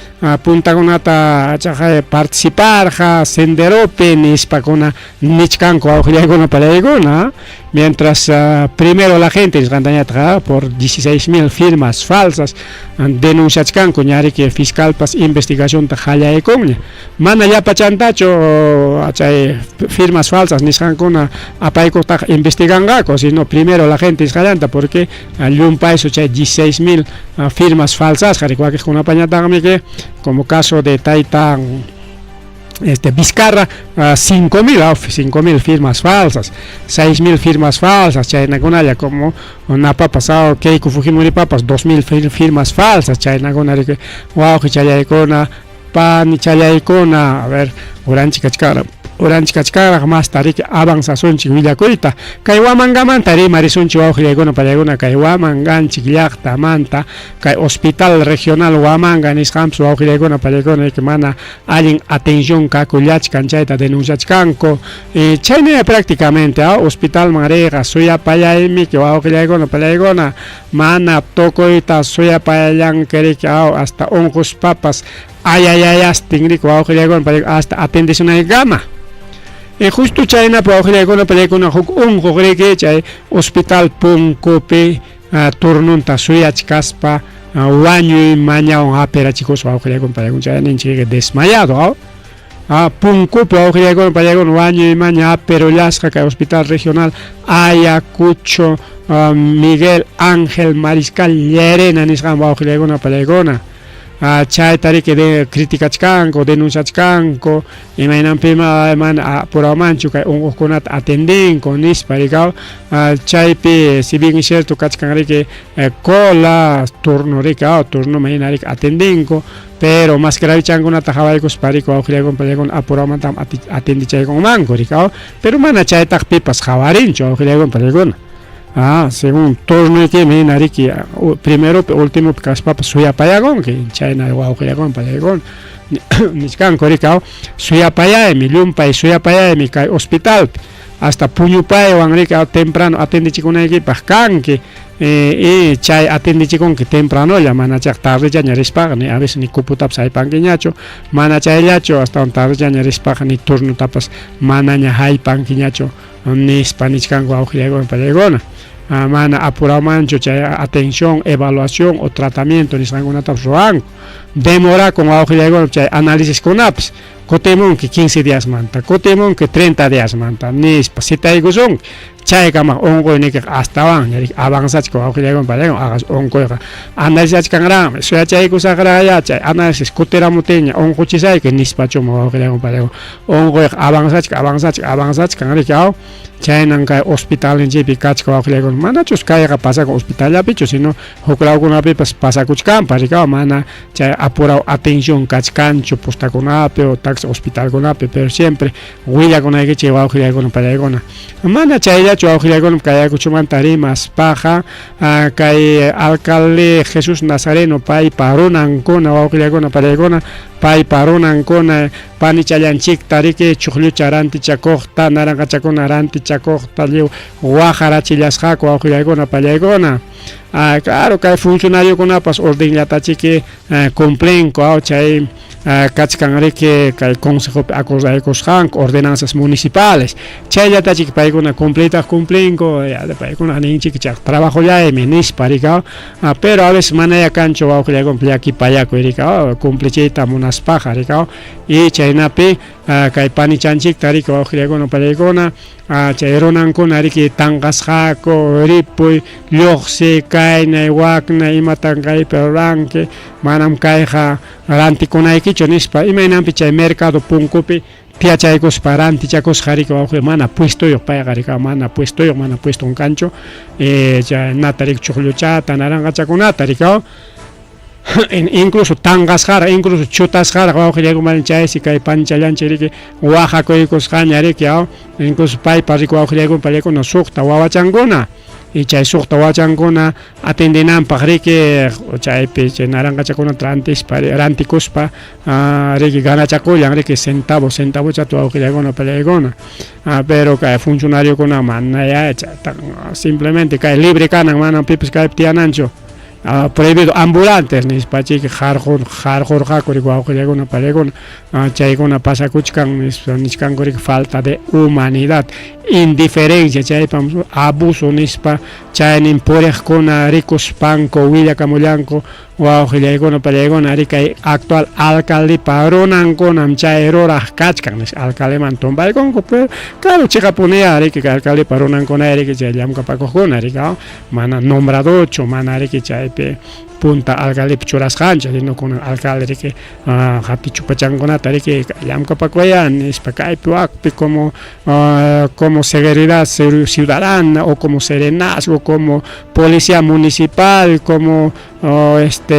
puntakunata chaqay participarqa senderopi nispakuna nichkanku wawqillaykuna palaykuna. Mientras primero la gente nisqantañataq por 16.000 firmas falsas denunciachkanku ña riki fiscalpas investigacionta qallaykunña, mana llapachantachu chay firmas falsas nisqankuna apaykutaqa investiganqaku, sino primero la gente nisqallanta, porque llumpaysu chay 16.000 firmas falsas riki. Wakiqkunapañataqmi que como caso de tayta Vizcarra, 5.000 firmas falsas, 6.000 firmas falsas, chaynakunalla, como napapas, Keiko Fujimori papas, 2.000 firmas falsas, chaynakuna riki, wawqi challaykuna, pani challaykuna. A ver, uranchik kachkara, uranchik kachkaraq masta riki avanzasunchik willakuyta, kay Huamangamanta rimarisunchik wawqillaykuna pallaykuna, kay Huamanganchik llaqtamanta, kay Hospital Regional Huamanga nisqanpas wawqillaykuna pallaykuna riki mana allin atención kakullachkan, chayta denunciachkanku, chayna prácticamente hospitalman riqa suyapallaymi wawqillaykuna pallaykuna, mana tukuyta suyapallanki riki, hasta unquspapas ayayayastin riki wawqillaykuna pallaykuna hasta atendesunaykama. Y justo chaynapi wawqillaykuna pallaykuna huk unquq riki chay hospital punkupi turnunta suyachkaspa wañuy mañawan hapirachikuspa wawqillaykuna pallaykuna, chay ninchik desmayado, punkupi wawqillaykuna pallaykuna wañuy maña hapirullasqa kay Hospital Regional Ayacucho Miguel Ángel Mariscal Llerena nisqan wawqillaykuna pallaykuna. Chayta riki criticachkanku, denunciachkanku, imaynanpima mana apuramanchu kay unquqkunata atendinku nispa rikaw. Chaypi si bien es cierto kachkan riki cola, turno riki, turnoman hina riki atendinku, pero más gravichankunata qhawaykuspa riki wawqillaykuna pallaykuna apuramantam atendichaykunmanku rikaw, pero mana chaytaqa pipas qhawarinchu wawqillaykuna pallaykuna. Ah, según turnoykimi hina riki primeropi ultimopi kaspapas suyapayakunki chayna wawqillakuna pallaykuna nichkanku riki suyapayaymi llumpay suyapayaymi kay hospitalpi hasta puñupaywan riki temprano atendichikunaykipaq kanki y chay atendichikunki tempranolla mana chayqa tardechaña rispaqa ni a veces ni cuputapas haypankiñachu mana chayllachu astawan tardechaña rispaqa ni turnotapas manaña haypankiñachu nispa nichkanku wawqillaykuna pallaykuna mana apurawmanchu chay atención evaluación o tratamiento nisqankunatapas ruwanku demorakun wawqillaykuna chay análisiskunapas kutimunki 15 diasmanta kutimunki 30 diasmanta nispa citaykusunki chaykama unquynikiqa astawanña riki avanzachka wawqillaykuna pallaykuna aqas unquyqa analizachkanraqmi suyachaykusaqraqyá chay análisis kutiramutinña unquchisayki nispachuma wawqillaykuna pallaykuna unquyqa avanzachka avanzachka avanzachkan riki aw chaynan kay hospitalninchikpi kachka wawqillaykuna manachus kayqa pasakun hospitallapichu sino huk lawkunapipas pasakuchkanpas riki aw mana chay apuraw atención kachkanchu postakunapi o taxi hospitalkunapi pero siempre willakunaykichik wawqillaykuna pallaykuna mana chayllachu wawqillaykuna kay Ayacuchomanta rimaspaqa kay alcalde Jesús Nazareno paypa runankuna wawqillaykuna pallaykuna paypa runankuna panichallanchikta riki chuqllucha rantichakuqta naranqachakuna rantichakuqta lliw waqarachillasqaku wawqillaykuna pallaykuna claro kay funcionariokunapas ordenllatachiki cumplinku chay kachkan riki kay consejopi acordaykusqanku ordenanzas municipales chayllatachiki paykuna cumpliytaq cumplinku paykuna ninchik chay trabajollaymi nispa riki pero a veces manaya kanchu wawqillaykuna llakipayakuy riki cumplichiyta munaspaqa riki y chaynapi kay panichanchikta riki wawqillaykuna pallaykuna chay runankuna riki tanqasqaku ripuy lluqsi kaynay waknay imatan kaypi ruranki manam kayqa rantikunaykichu nispa imaynanpi chay mercado punkupi tiyachaykuspa rantichakusqa riki wawqi mana puestuyuq payqa riki mana puestuyuq mana pueston kanchu chaynata riki chuqlluchata naranqachakunata riki incluso tanqasqaraq incluso chutasqaraq wawqillaykuman chaysi kay panchallanchik riki waqakuykusqaña riki incluso paypa riki wawqillaykuna pallaykuna suqta wawachankuna y chay suqta wawachankuna atendinanpaq riki chaypi chay naranqachakunata rantispa rantikuspa riki ganachakullan riki centavo centavochata wawqillaykuna pallaykuna pero kay funcionariokuna manaya simplemente kay libre kanan manam pipas kaypi tiyananchu prohibido ambulantes nispa chiki qarqurqaku riki wawqillaykuna pallaykuna chaykuna pasakuchkan nispa nichkanku riki falta de humanidad indiferencia chaypam abuso nispa chaynin puriqkuna rikuspanku willakamullanku wawqillaykuna pallaykuna riki kay actual alcaldepa runankunam chay ruraq kachkan nispa alcaldeman tumpaykunku pero claro chiqapuniya riki kay alcaldepa runankuna riki chay llamkapakuqkuna riki mana nombradochu mana riki chaypi punta alcaldepi churasqanchik sino kunan alcalde riki qatichupachankunata riki llamkapakuya nispa kaypi wakpi como como seguridad ciudadana o como serenazgo como policía municipal como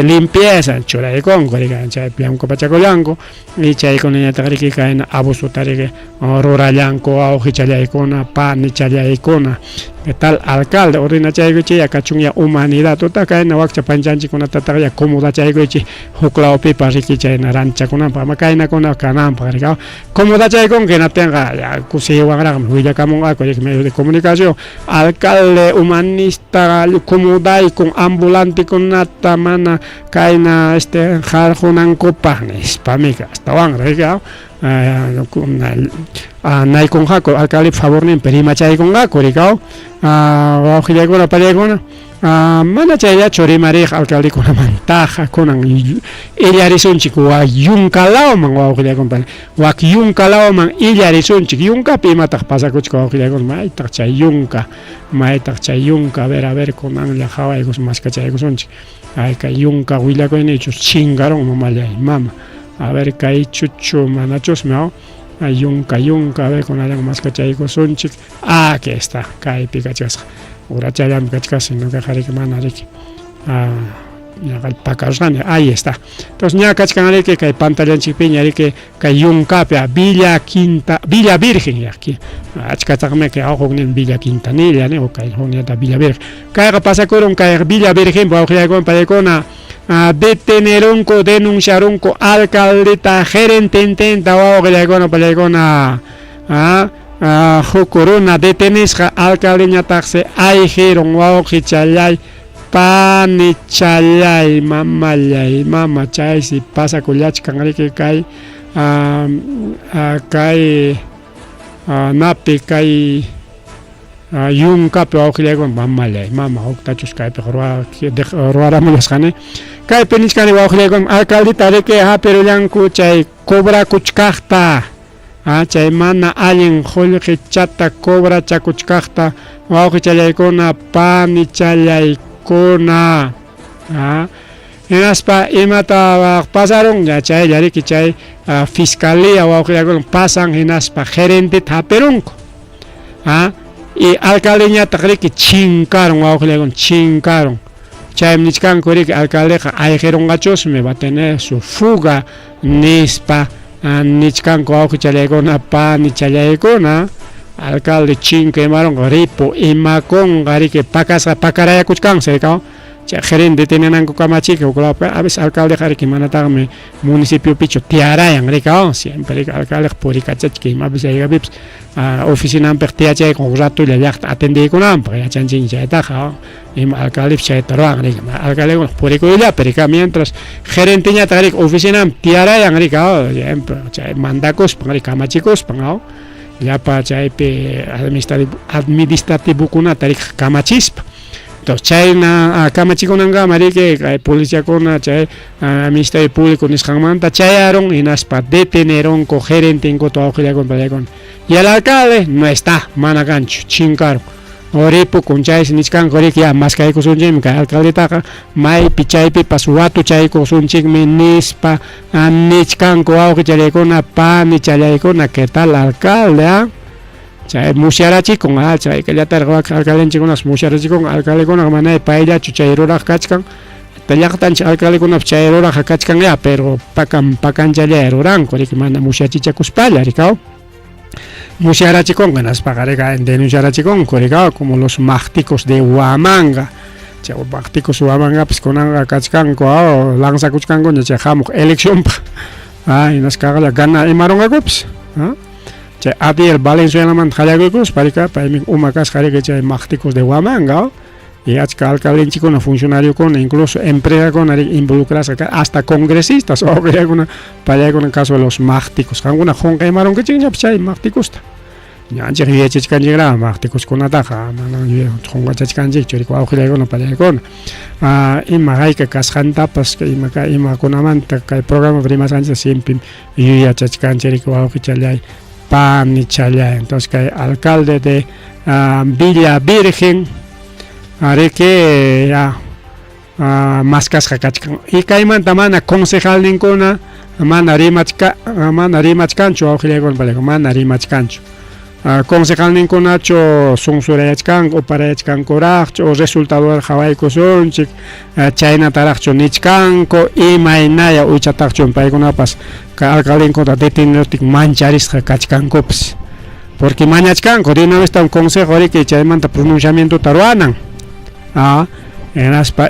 limpieza churaykunku riki chaypi llamkapachakullanku y chaykunañataq riki kayna abusota riki rurallanku wawqichallaykuna panichallaykuna tal alcalde ordenachaykuchik kachunya humanidad utaq kayna wakcha panchanchikkunatataq ya acomodachaykuchik huk lawpipas riki chayna rantichakunanpaq ama kaynakuna kananpaq riki acomodachaykunki hinaptinqa ya kusiywanraqmi willakamunqaku riki medios de comunicación alcalde humanista acomodaykun ambulantekunata mana kayna qarqunankupaq nispamika astawanraq riki naykunqaku alcaldepa favorninpi rimachaykunqaku riki wawqillaykuna pallaykuna mana chayllachu rimariq alcaldekunamantaqa kunan illarisunchik wak yunka lawman wawqillaykuna wak yunka lawman illarisunchik yunkapi imataq pasakuchka wawqillaykuna maytaq chay yunka maytaq chay yunka a ver kunanlla qhawaykus maskachaykusunchik ay kay yunka willakuynichus chinkarun mamallay mama a ver kay chuchu manachusmi yunka yunka a ver kunallan maskachaykusunchik aquí está kaypi kachkasqa urachallanpi kachkasqa ñuqaqa riki mana riki. Pakarusqani, ahí está. Entonces ña kachkan riki kay pantallanchikpiña riki kay yunkapi Villa Quinta, Villa Virgen ya aquí. Achkataqmi kay huknin Villa Quintanilla, ni kay hukninta Villa Virgen. Kayqa pasakurun kay Villa Virgen wawqillaykuna paykuna detenerunku, denunciarunku alcaldeta gerentententa wawqillaykuna paykuna huk runa detenisqa alcaldeñataqsi ayqirun wawqichallay panichalay mamallay mama chaysi pasakullachkan riki kay kay napi kay yunkapi wawqillaykuna mamallay mama huktachus kaypi ruwaramullasqani kaypi nichkani wawqillaykuna alcaldeta riki hapirullanku chay cobrakuchkaqta chay mana allin qullqichata cobrachakuchkaqta wawqichallaykuna panichallaykuna hinaspa imata pasarun ya chaylla riki chay fiscalía wawqillaykuna pasan hinaspa gerenteta hapirunku y alcaldeñataq riki chinkarun wawqillaykuna chinkarun chaymi nichkanku riki alcaldeqa ayqirunqachusmi va a tener su fuga nispa nichkanku wawqichallaykuna panichallaykuna alcalde chinka imarunqa ripu imakunqa riki pakasqa pakarayakuchkansi rikaw chay gerente detenenanku kamachika huk lawpi a veces alcaldeqa riki manataqmi municipiopichu tiyarayan rikaw siempre riki alcaldeqa purikachachka imapas haykapipas oficinanpiqa tiyachaykun huk ratolla llaqta atendeykunanpaq yachanchikña chaytaqa ima alcaldepas chayta ruwan riki alcaldekuna purikuyllapi rika mientras gerenteñataq riki oficinanpi tiyarayan rika siempre chay mandakuspan riki kamachikuspan llapa chaypi administrativokunata riki kamachispa. Entonces chayna kamachikunankama riki kay policiakuna chay Ministerio Público nisqanmanta chayarun hinaspa detenerunku gerentenkuta wawqillaykuna pallaykuna y el alcalde no está mana kanchu chinkarun ripukun chaysi nichkanku riki ya maskaykusunchikmi kay alcaldetaqa maypi chaypipas watuchaykusunchikmi nispa nichkanku wawqichallaykuna panichallaykuna qué tal alcalde chay musyarachikun chay kallataraq wak alcaldenchikkunas musyarachikun alcaldekunaqa mana payllachu chay ruraq kachkan llaqtanchik alcaldekunapas chay ruraqqa kachkan ya pero pakan pakanchallaya ruranku riki mana musyachichakuspalla rikaw musyarachikunqa hinaspaqa rika denunciarachikunku rikaw como los maqticos de Huamanga chay maqticos Huamangapas kunanqa kachkanku lanzakuchkankuña chay hamuq eleccionpaq hinasqa gana imarunqakupas chay Adiel Valenzuelamanta qallakuykuspa rika paymi uma kasqa riki chay maqticos de Huamanga y achka alcaldenchikuna funcionariokuna incluso empresakuna involucrasqa hasta congresistas wawqillaykuna pallaykuna caso de los maqticos qankuna qunqaymarunkichikñapas chay maqticosta ñuqanchik yuyachachkanchikraq maqticoskunataqa mana qunqachachkanchikchu riki wawqillaykuna pallaykuna ima hayka kasqantapas ima imakunamanta kay programapi rimasqanchikta siempre yuyachachkanchik riki wawqichallay panichallay. Entonces kay alcalde de Villa Virgen riki ya maskasqa kachkan y kaymanta mana concejalninkuna mana rimachka mana rimachkanchu wawqillaykuna mana rimachkanchu concejalninkunachu sunsurayachkanku uparayachkankuraqchu o resultado qhawaykusunchik chaynataraqchu nichkanku imaynaya uychataqchu paykunapas kay alcaldenkuta deteneruptin mancharisqa kachkankupas porque mañachkanku de una vez consejo riki chaymanta pronunciamientota ruwanan hinaspa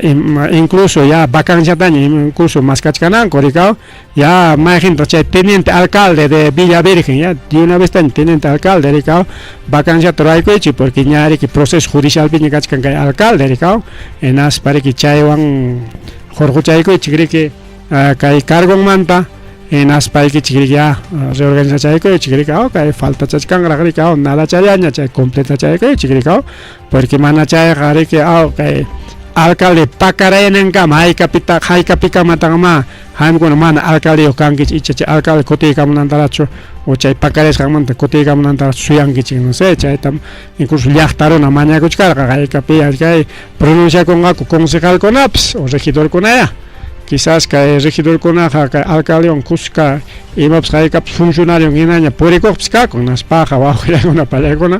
incluso ya vacanciataña incluso maskachkananku rikaw ya mayqintaq chay teniente alcalde de Villa Virgen ya de una vez taña teniente alcalde rikaw vacanciata ruwaykuychik porque ña riki proceso judicialpiña kachkan kay alcalde rikaw hinaspa riki chaywan hurquchaykuychik riki kay cargonmanta hinaspaykichik riki ya reorganizachaykuychik riki kay faltachachkanraq riki nada chayaña chay completachaykuchik riki porque mana chayqa riki kay alcalde pakarayankama haykapita haykapikamataqma qamkuna mana alcaldeyuq kankichik icha chay alcalde kutiykamunantarachu o chay pakarasqanmanta kutiykamunantarachu suyankichik no sé chaytam incluso llaqta runa mañakuchkarqa haykapi kay pronunciakunqaku concejalkunapas o regidorkunaya quizás kay regidorkunaqa kay alcaldewan kuska imapas haykapas funcionario hinaña purikuqpas kakun hinaspaqa wawqillaykuna pallaykuna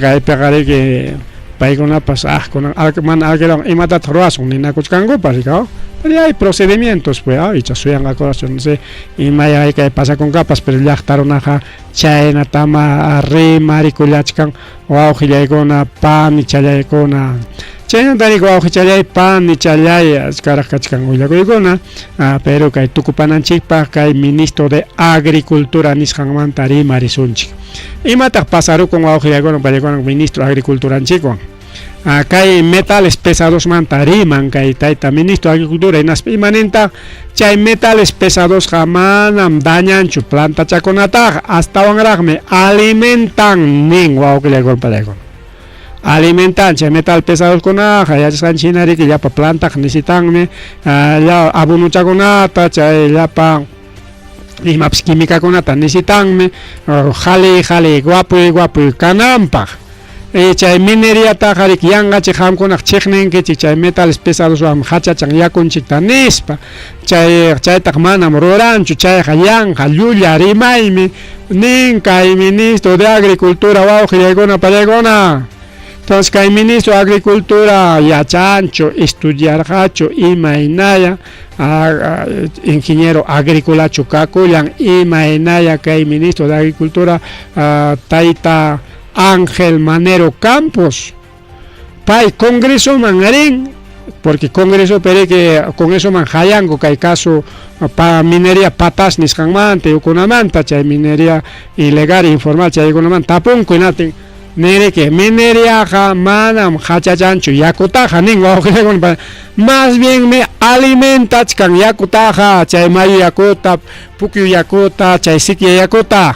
kaypiqa riki. Paykunapas ah kunan mana alquilawan imatataq ruwasun ninakuchkankupas riki aw. Pero ya hay procedimientos pues aw icha suyanqakuraqchu no sé imay haykay pasakunkapas pero llaqta runaqa chaynatama rimarikullachkan wawqillaykuna panichallaykuna. Chaynata riki wawqichallay panichallay achkaraq kachkan willakuykuna pero kay tukupananchikpaq kay ministro de agricultura nisqanmanta rimarisunchik. Imataq pasarukun wawqillaykuna pallaykuna ministro agriculturanchikwan? Kay metales pesadosmanta riman kay tayta ministro agricultura hinaspa imanintaq chay metales pesadosqa manam dañanchu plantachakunataqa astawanraqmi alimentan nin wawqillaykuna pallaykuna. Alimentan chay metal pesadoskunaqa yachasqanchik hina riki llapa plantaqa necesitanmi abonochakunata chay llapa imapas quimicakunata necesitanmi qhaliy qhaliy guapuy guapuy kananpaq. Chay mineriataqa riki yanqachik qamkunaq chiqninkichik chay metales pesadoswanmi hachachan yakunchikta nispa. Chay chaytaqa manam ruranchu chayqa yanqa llulla rimaymi nin kay ministro de agricultura wawqillaykuna pallaykuna. Entonces kay ministro de agricultura yachanchu estudiarqachu imaynaya ingeniero agricolachu kakullan imaynaya kay ministro de agricultura tayta Ángel Manero Campos pay congresoman rin porque congreso pereke congresoman hayanku kay caso pa minería patas nisqanmanta yukunamanta chay minería ilegal informal chaykunamanta tapunku hinatin niriki mineriaqa manam hachachanchu yakutaqa nin wawqillaykuna más bienmi alimentachkan yakutaqa chay mayu yakuta pukyu yakuta chay sikya yakuta.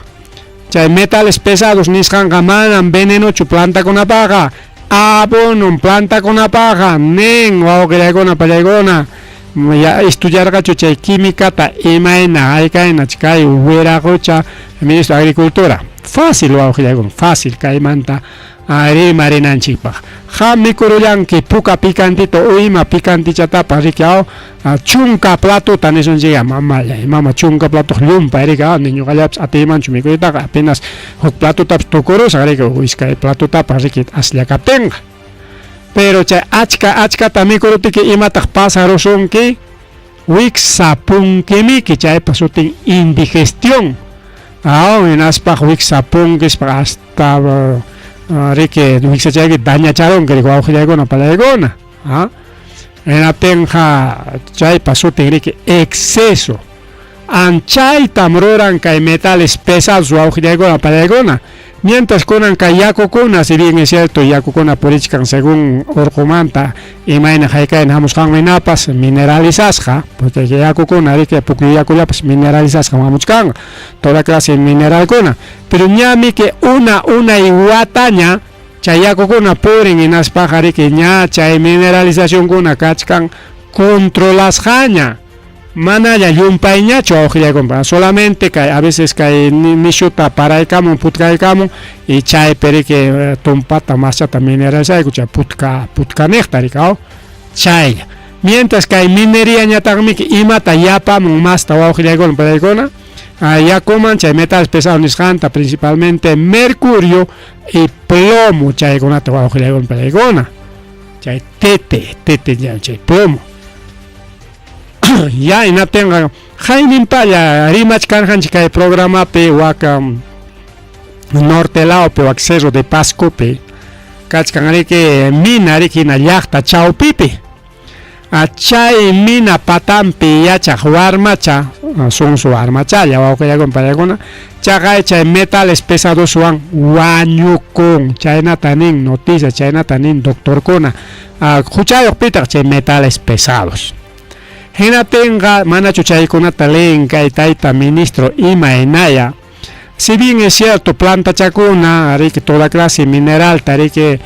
Chay metales pesados nisqanqa manam venenochu plantakunapaqa, abonom plantakunapaqa nin wawqillaykuna pallaykuna. Ya estudiarqachu chay químicata imayna haykayna kay wiraqucha ministro de agricultura. Fácil wawqillaykuna, fácil kaymanta rimarinanchikpaq. Qam mikurullanki puka picantito o ima picantichatapas riki aw chunka platota nisunchikya mamallay mama chunka platoq llumpay riki aw ni ñuqallapas atiymanchu mikuytaqa apenas huk platotapas tukurusaq riki iskay platotapas riki aslla kaptinqa. Pero chay achka achkata mikuruptiki imataq pasarusunki? Wiksapunkimiki chaypa sutin indigestión. Aw hinaspaq wiksapunkispa hasta riki wiksachayki dañacharunki riki wawqillaykuna palaykuna. Hinaptinqa chaypa sutin riki exceso. Anchaytam ruran kay metales pesados wawqillaykuna palaykuna. Mientras kunan kay yakukuna, si bien es cierto, yakukuna purichkan según urqumanta imayna haykayna hamusqanman hinapas mineralizasqa, porque yakukuna riki pukyu yakullapas mineralizasqa hamuchkanqa, toda clase mineralkuna, pero ñamiki una unay wataña chay yakukuna purin hinaspaqa riki ña chay mineralizacionkuna kachkan controlasqaña. Manalla llumpayñachu wawqillaykunpa, solamente kay a veces kay nishuta paraykamun putkaykamun y chaypi riki tumpata maschata mineralizayku chay putka putkaniqta riki aw chaylla. Mientras kay mineriañataqmiki imata yapamun masta wawqillaykuna payaykuna yakuman chay metales pesados nisqanta principalmente mercurio y plomo chaykunata wawqillaykuna payaykuna chay tete tete chay plomo. Ya hinaptinqa hayninpalla rimachkarqanchik kay programapi wak norte lawpi wak Cerro de Pascopi kachkan riki mina riki hina llaqta chawpipi. Chay mina patanpi yachaq warmacha sunsu warmachalla wawqillaykuna pallaykuna chaqay chay metales pesadoswan wañukun chaynata nin noticia chaynata nin doctorkuna huchayuq pitaq chay metales pesados. Hinaptinqa manachu chaykunata leen kay tayta ministro imaynaya. Si bien es cierto plantachakuna riki toda clase mineralta riki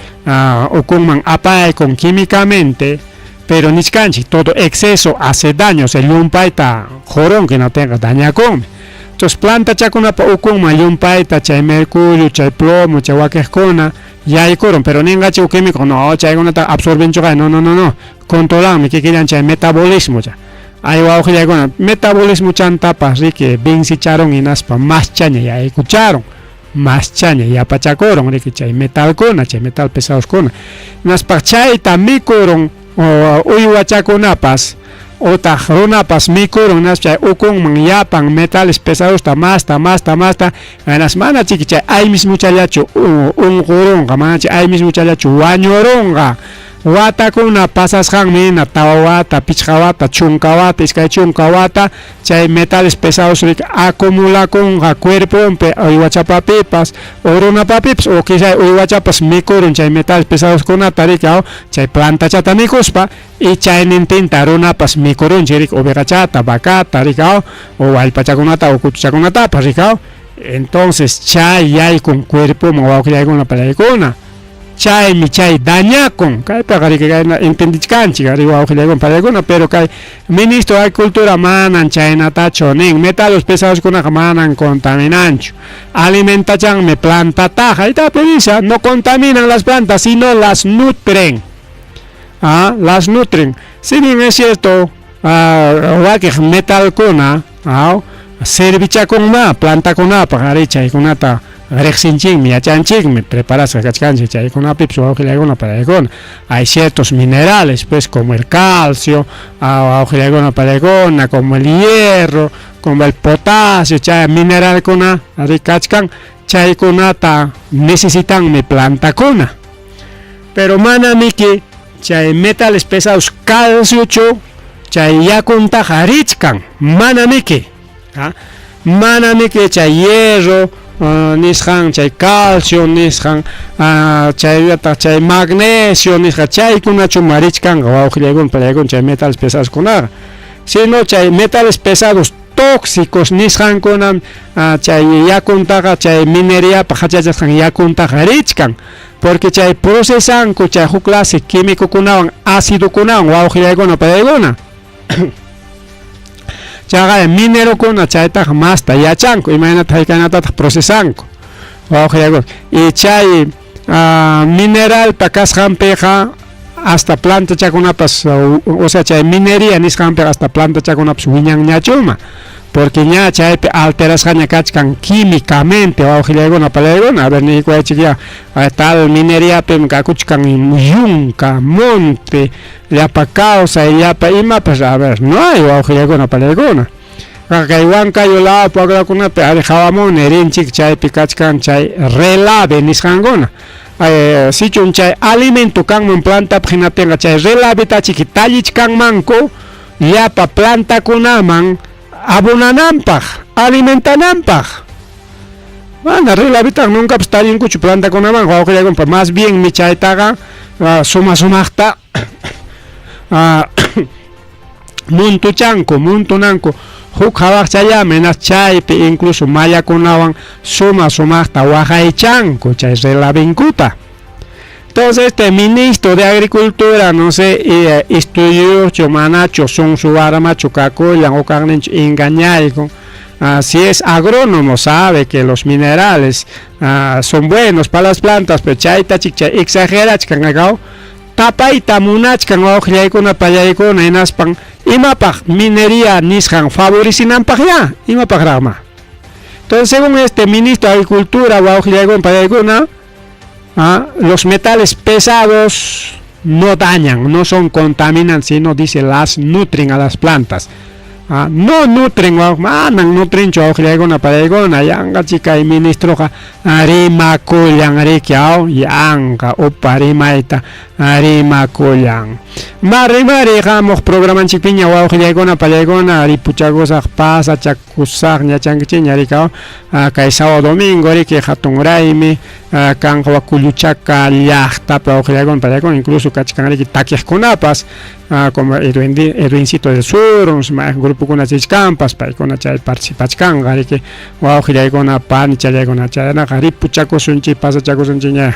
ukunman apaykun químicamente, pero nichkanchik todo exceso hace daño, o sea llumpayta qurunki hinaptinqa dañakunmi. Entonces plantachakunapa ukunman llumpayta chay mercurio, chay plomo, chay wakiqkuna yaykurun, pero ninqachik huk químico no chaykunata absorbenchuqa no no no no controlanmi kikillan chay metabolismo cha. Ay wawqillaykuna metabolismo chantapas riki vencicharun hinaspa maschaña yaykucharun. Maschaña yapachakurun riki chay metalkuna, chay metal pesadoskuna. Hinaspa chayta mikurun uywachakunapas utaq runapas mikurun, hinaspa chay ukunman yapan metales pesadosta masta, masta, masta, hinaspa mana chiki chay aymismuchallachu unqurunqa, mana chay aymismuchallachu wañurunqa. Watakuna pasasqanmi hina 4 wata, 5 wata, 10 wata, 20 wata, chay metales pesados riki acumulakunqa cuerponpi, uywachapapipas o runapapipas, o quizá uywachapas mikurun chay metales pesadoskunata riki, chay plantachata mikuspa, y chaynintinta runapas mikurunchik riki, ovejachata, vacata riki, o wallpachakunata o kuchuchakunatapas riki. Entonces chay yaykun cuerpoman wawqillaykuna palaykuna. Chaymi chay dañakun. Kaypiqa riki kayna entendichkanchik ari wawqillaykuna palaykuna, pero kay ministro de Agricultura manan chaynatachu nin. Metales pesadoskunaqa manan contaminanchu. Alimentachanmi plantataqa. Ahí dice, no contaminan las plantas, sino las nutren. Ah, las nutren. Si bien es cierto, wakiq metalkuna, servichakunma plantakunapaq ari chaykunata riqsinchikmi, yachanchikmi, preparasqa kachkanchik chaykunapipas wawqillaykuna palaykuna. Hay ciertos minerales, pues, como el calcio, wawqillaykuna palaykuna, como el hierro, como el potasio, chay mineralkuna ari kachkan, chaykunata necesitanmi plantakuna. Pero manamiki chay metales pesados calciochu chay yakuntaqa richkan, manamiki. Manamiki chay hierro nisqan, chay calcio nisqan, chayllataq chay magnesio nisqa, chaykunachu marichkanqa wawqillaykuna palaykuna chay metales pesadoskunaqa. Sino chay metales pesados tóxicos nisqankunam chay yakuntaqa, chay mineriapaq hachachasqan yakuntaqa richkan, porque chay procesanku chay huk clase químicokunawan acidokunawan wawqillaykuna palaykuna. Chayqa minerokuna chaytaqa masta yachanku, imaynata hayk'anatataq procesanku wawqillaykuna. Y chay mineralpa kasqanpiqa hasta plantachakunapas, o sea, chay minería nisqanpiqa hasta plantachakunapas wiñanñachuma, porque ña chaypi alterasqaña kachkan químicamente wawqillaykuna palaykuna. A ver, niykuwaychik ya, tal mineriapim kakuchkan yunka, monte, llapa kawsay, llapa imapas, a ver, no hay wawqillaykuna palaykuna. Kay Huancayo law pueblokunapi ari qhawamuni rinchik chaypi kachkan chay relave nisqankuna. Sichun chay alimento kanman plantapaq hinaptinqa chay relavetachiki tallichkanmanku llapa plantakunaman abonananpaq, alimentananpaq. Mana relavetaqa nuncapas tallinkuchu plantakunaman wawqillaykuna, más bien mi chaytaqa suma sumaqta muntuchanku, muntunanku huk hawaqchallami, hinas chaypi incluso mallakunawan suma sumaqta waqaychanku chay relavenkuta. Entonces este ministro de Agricultura, no sé, estudióchu manachu, sunsu warmachu kakullan o kaqninchu engañaykun. Si es agrónomo sabe que los minerales son buenos para las plantas, pero chayta chik chay exagerachkan akaw, tapayta munachkan wawqillaykuna pallaykuna, hinaspan imapaq minería nisqan favorecinanpaq ya, imapaq raqma. Entonces, según este ministro de Agricultura, wawqillaykuna pallaykuna, los metales pesados no dañan, no son contaminantes, sino dice las nutren a las plantas. No nutren, manan nutrenchu wawqillaykuna pallaykuna, yanqa chikay ministroqa rimakullan riki, yanqa upa rimayta rimakullan. Marimari hamuq programanchikpiña wawqillaykuna pallaykuna ripuchakusaq pasachakusaq ñachankichikña riki, kay sábado domingo riki hatun raymi kanqa Kulluchaka llaqtapi wawqillaykuna pallaykuna, incluso kachkan riki takiqkunapas, como Edwincito del Sur, grupokuna richkanpas, paykuna chay participachkanqa riki wawqillaykuna panichallaykuna, chaynaqa ripuchakusunchik pasachakusunchikña.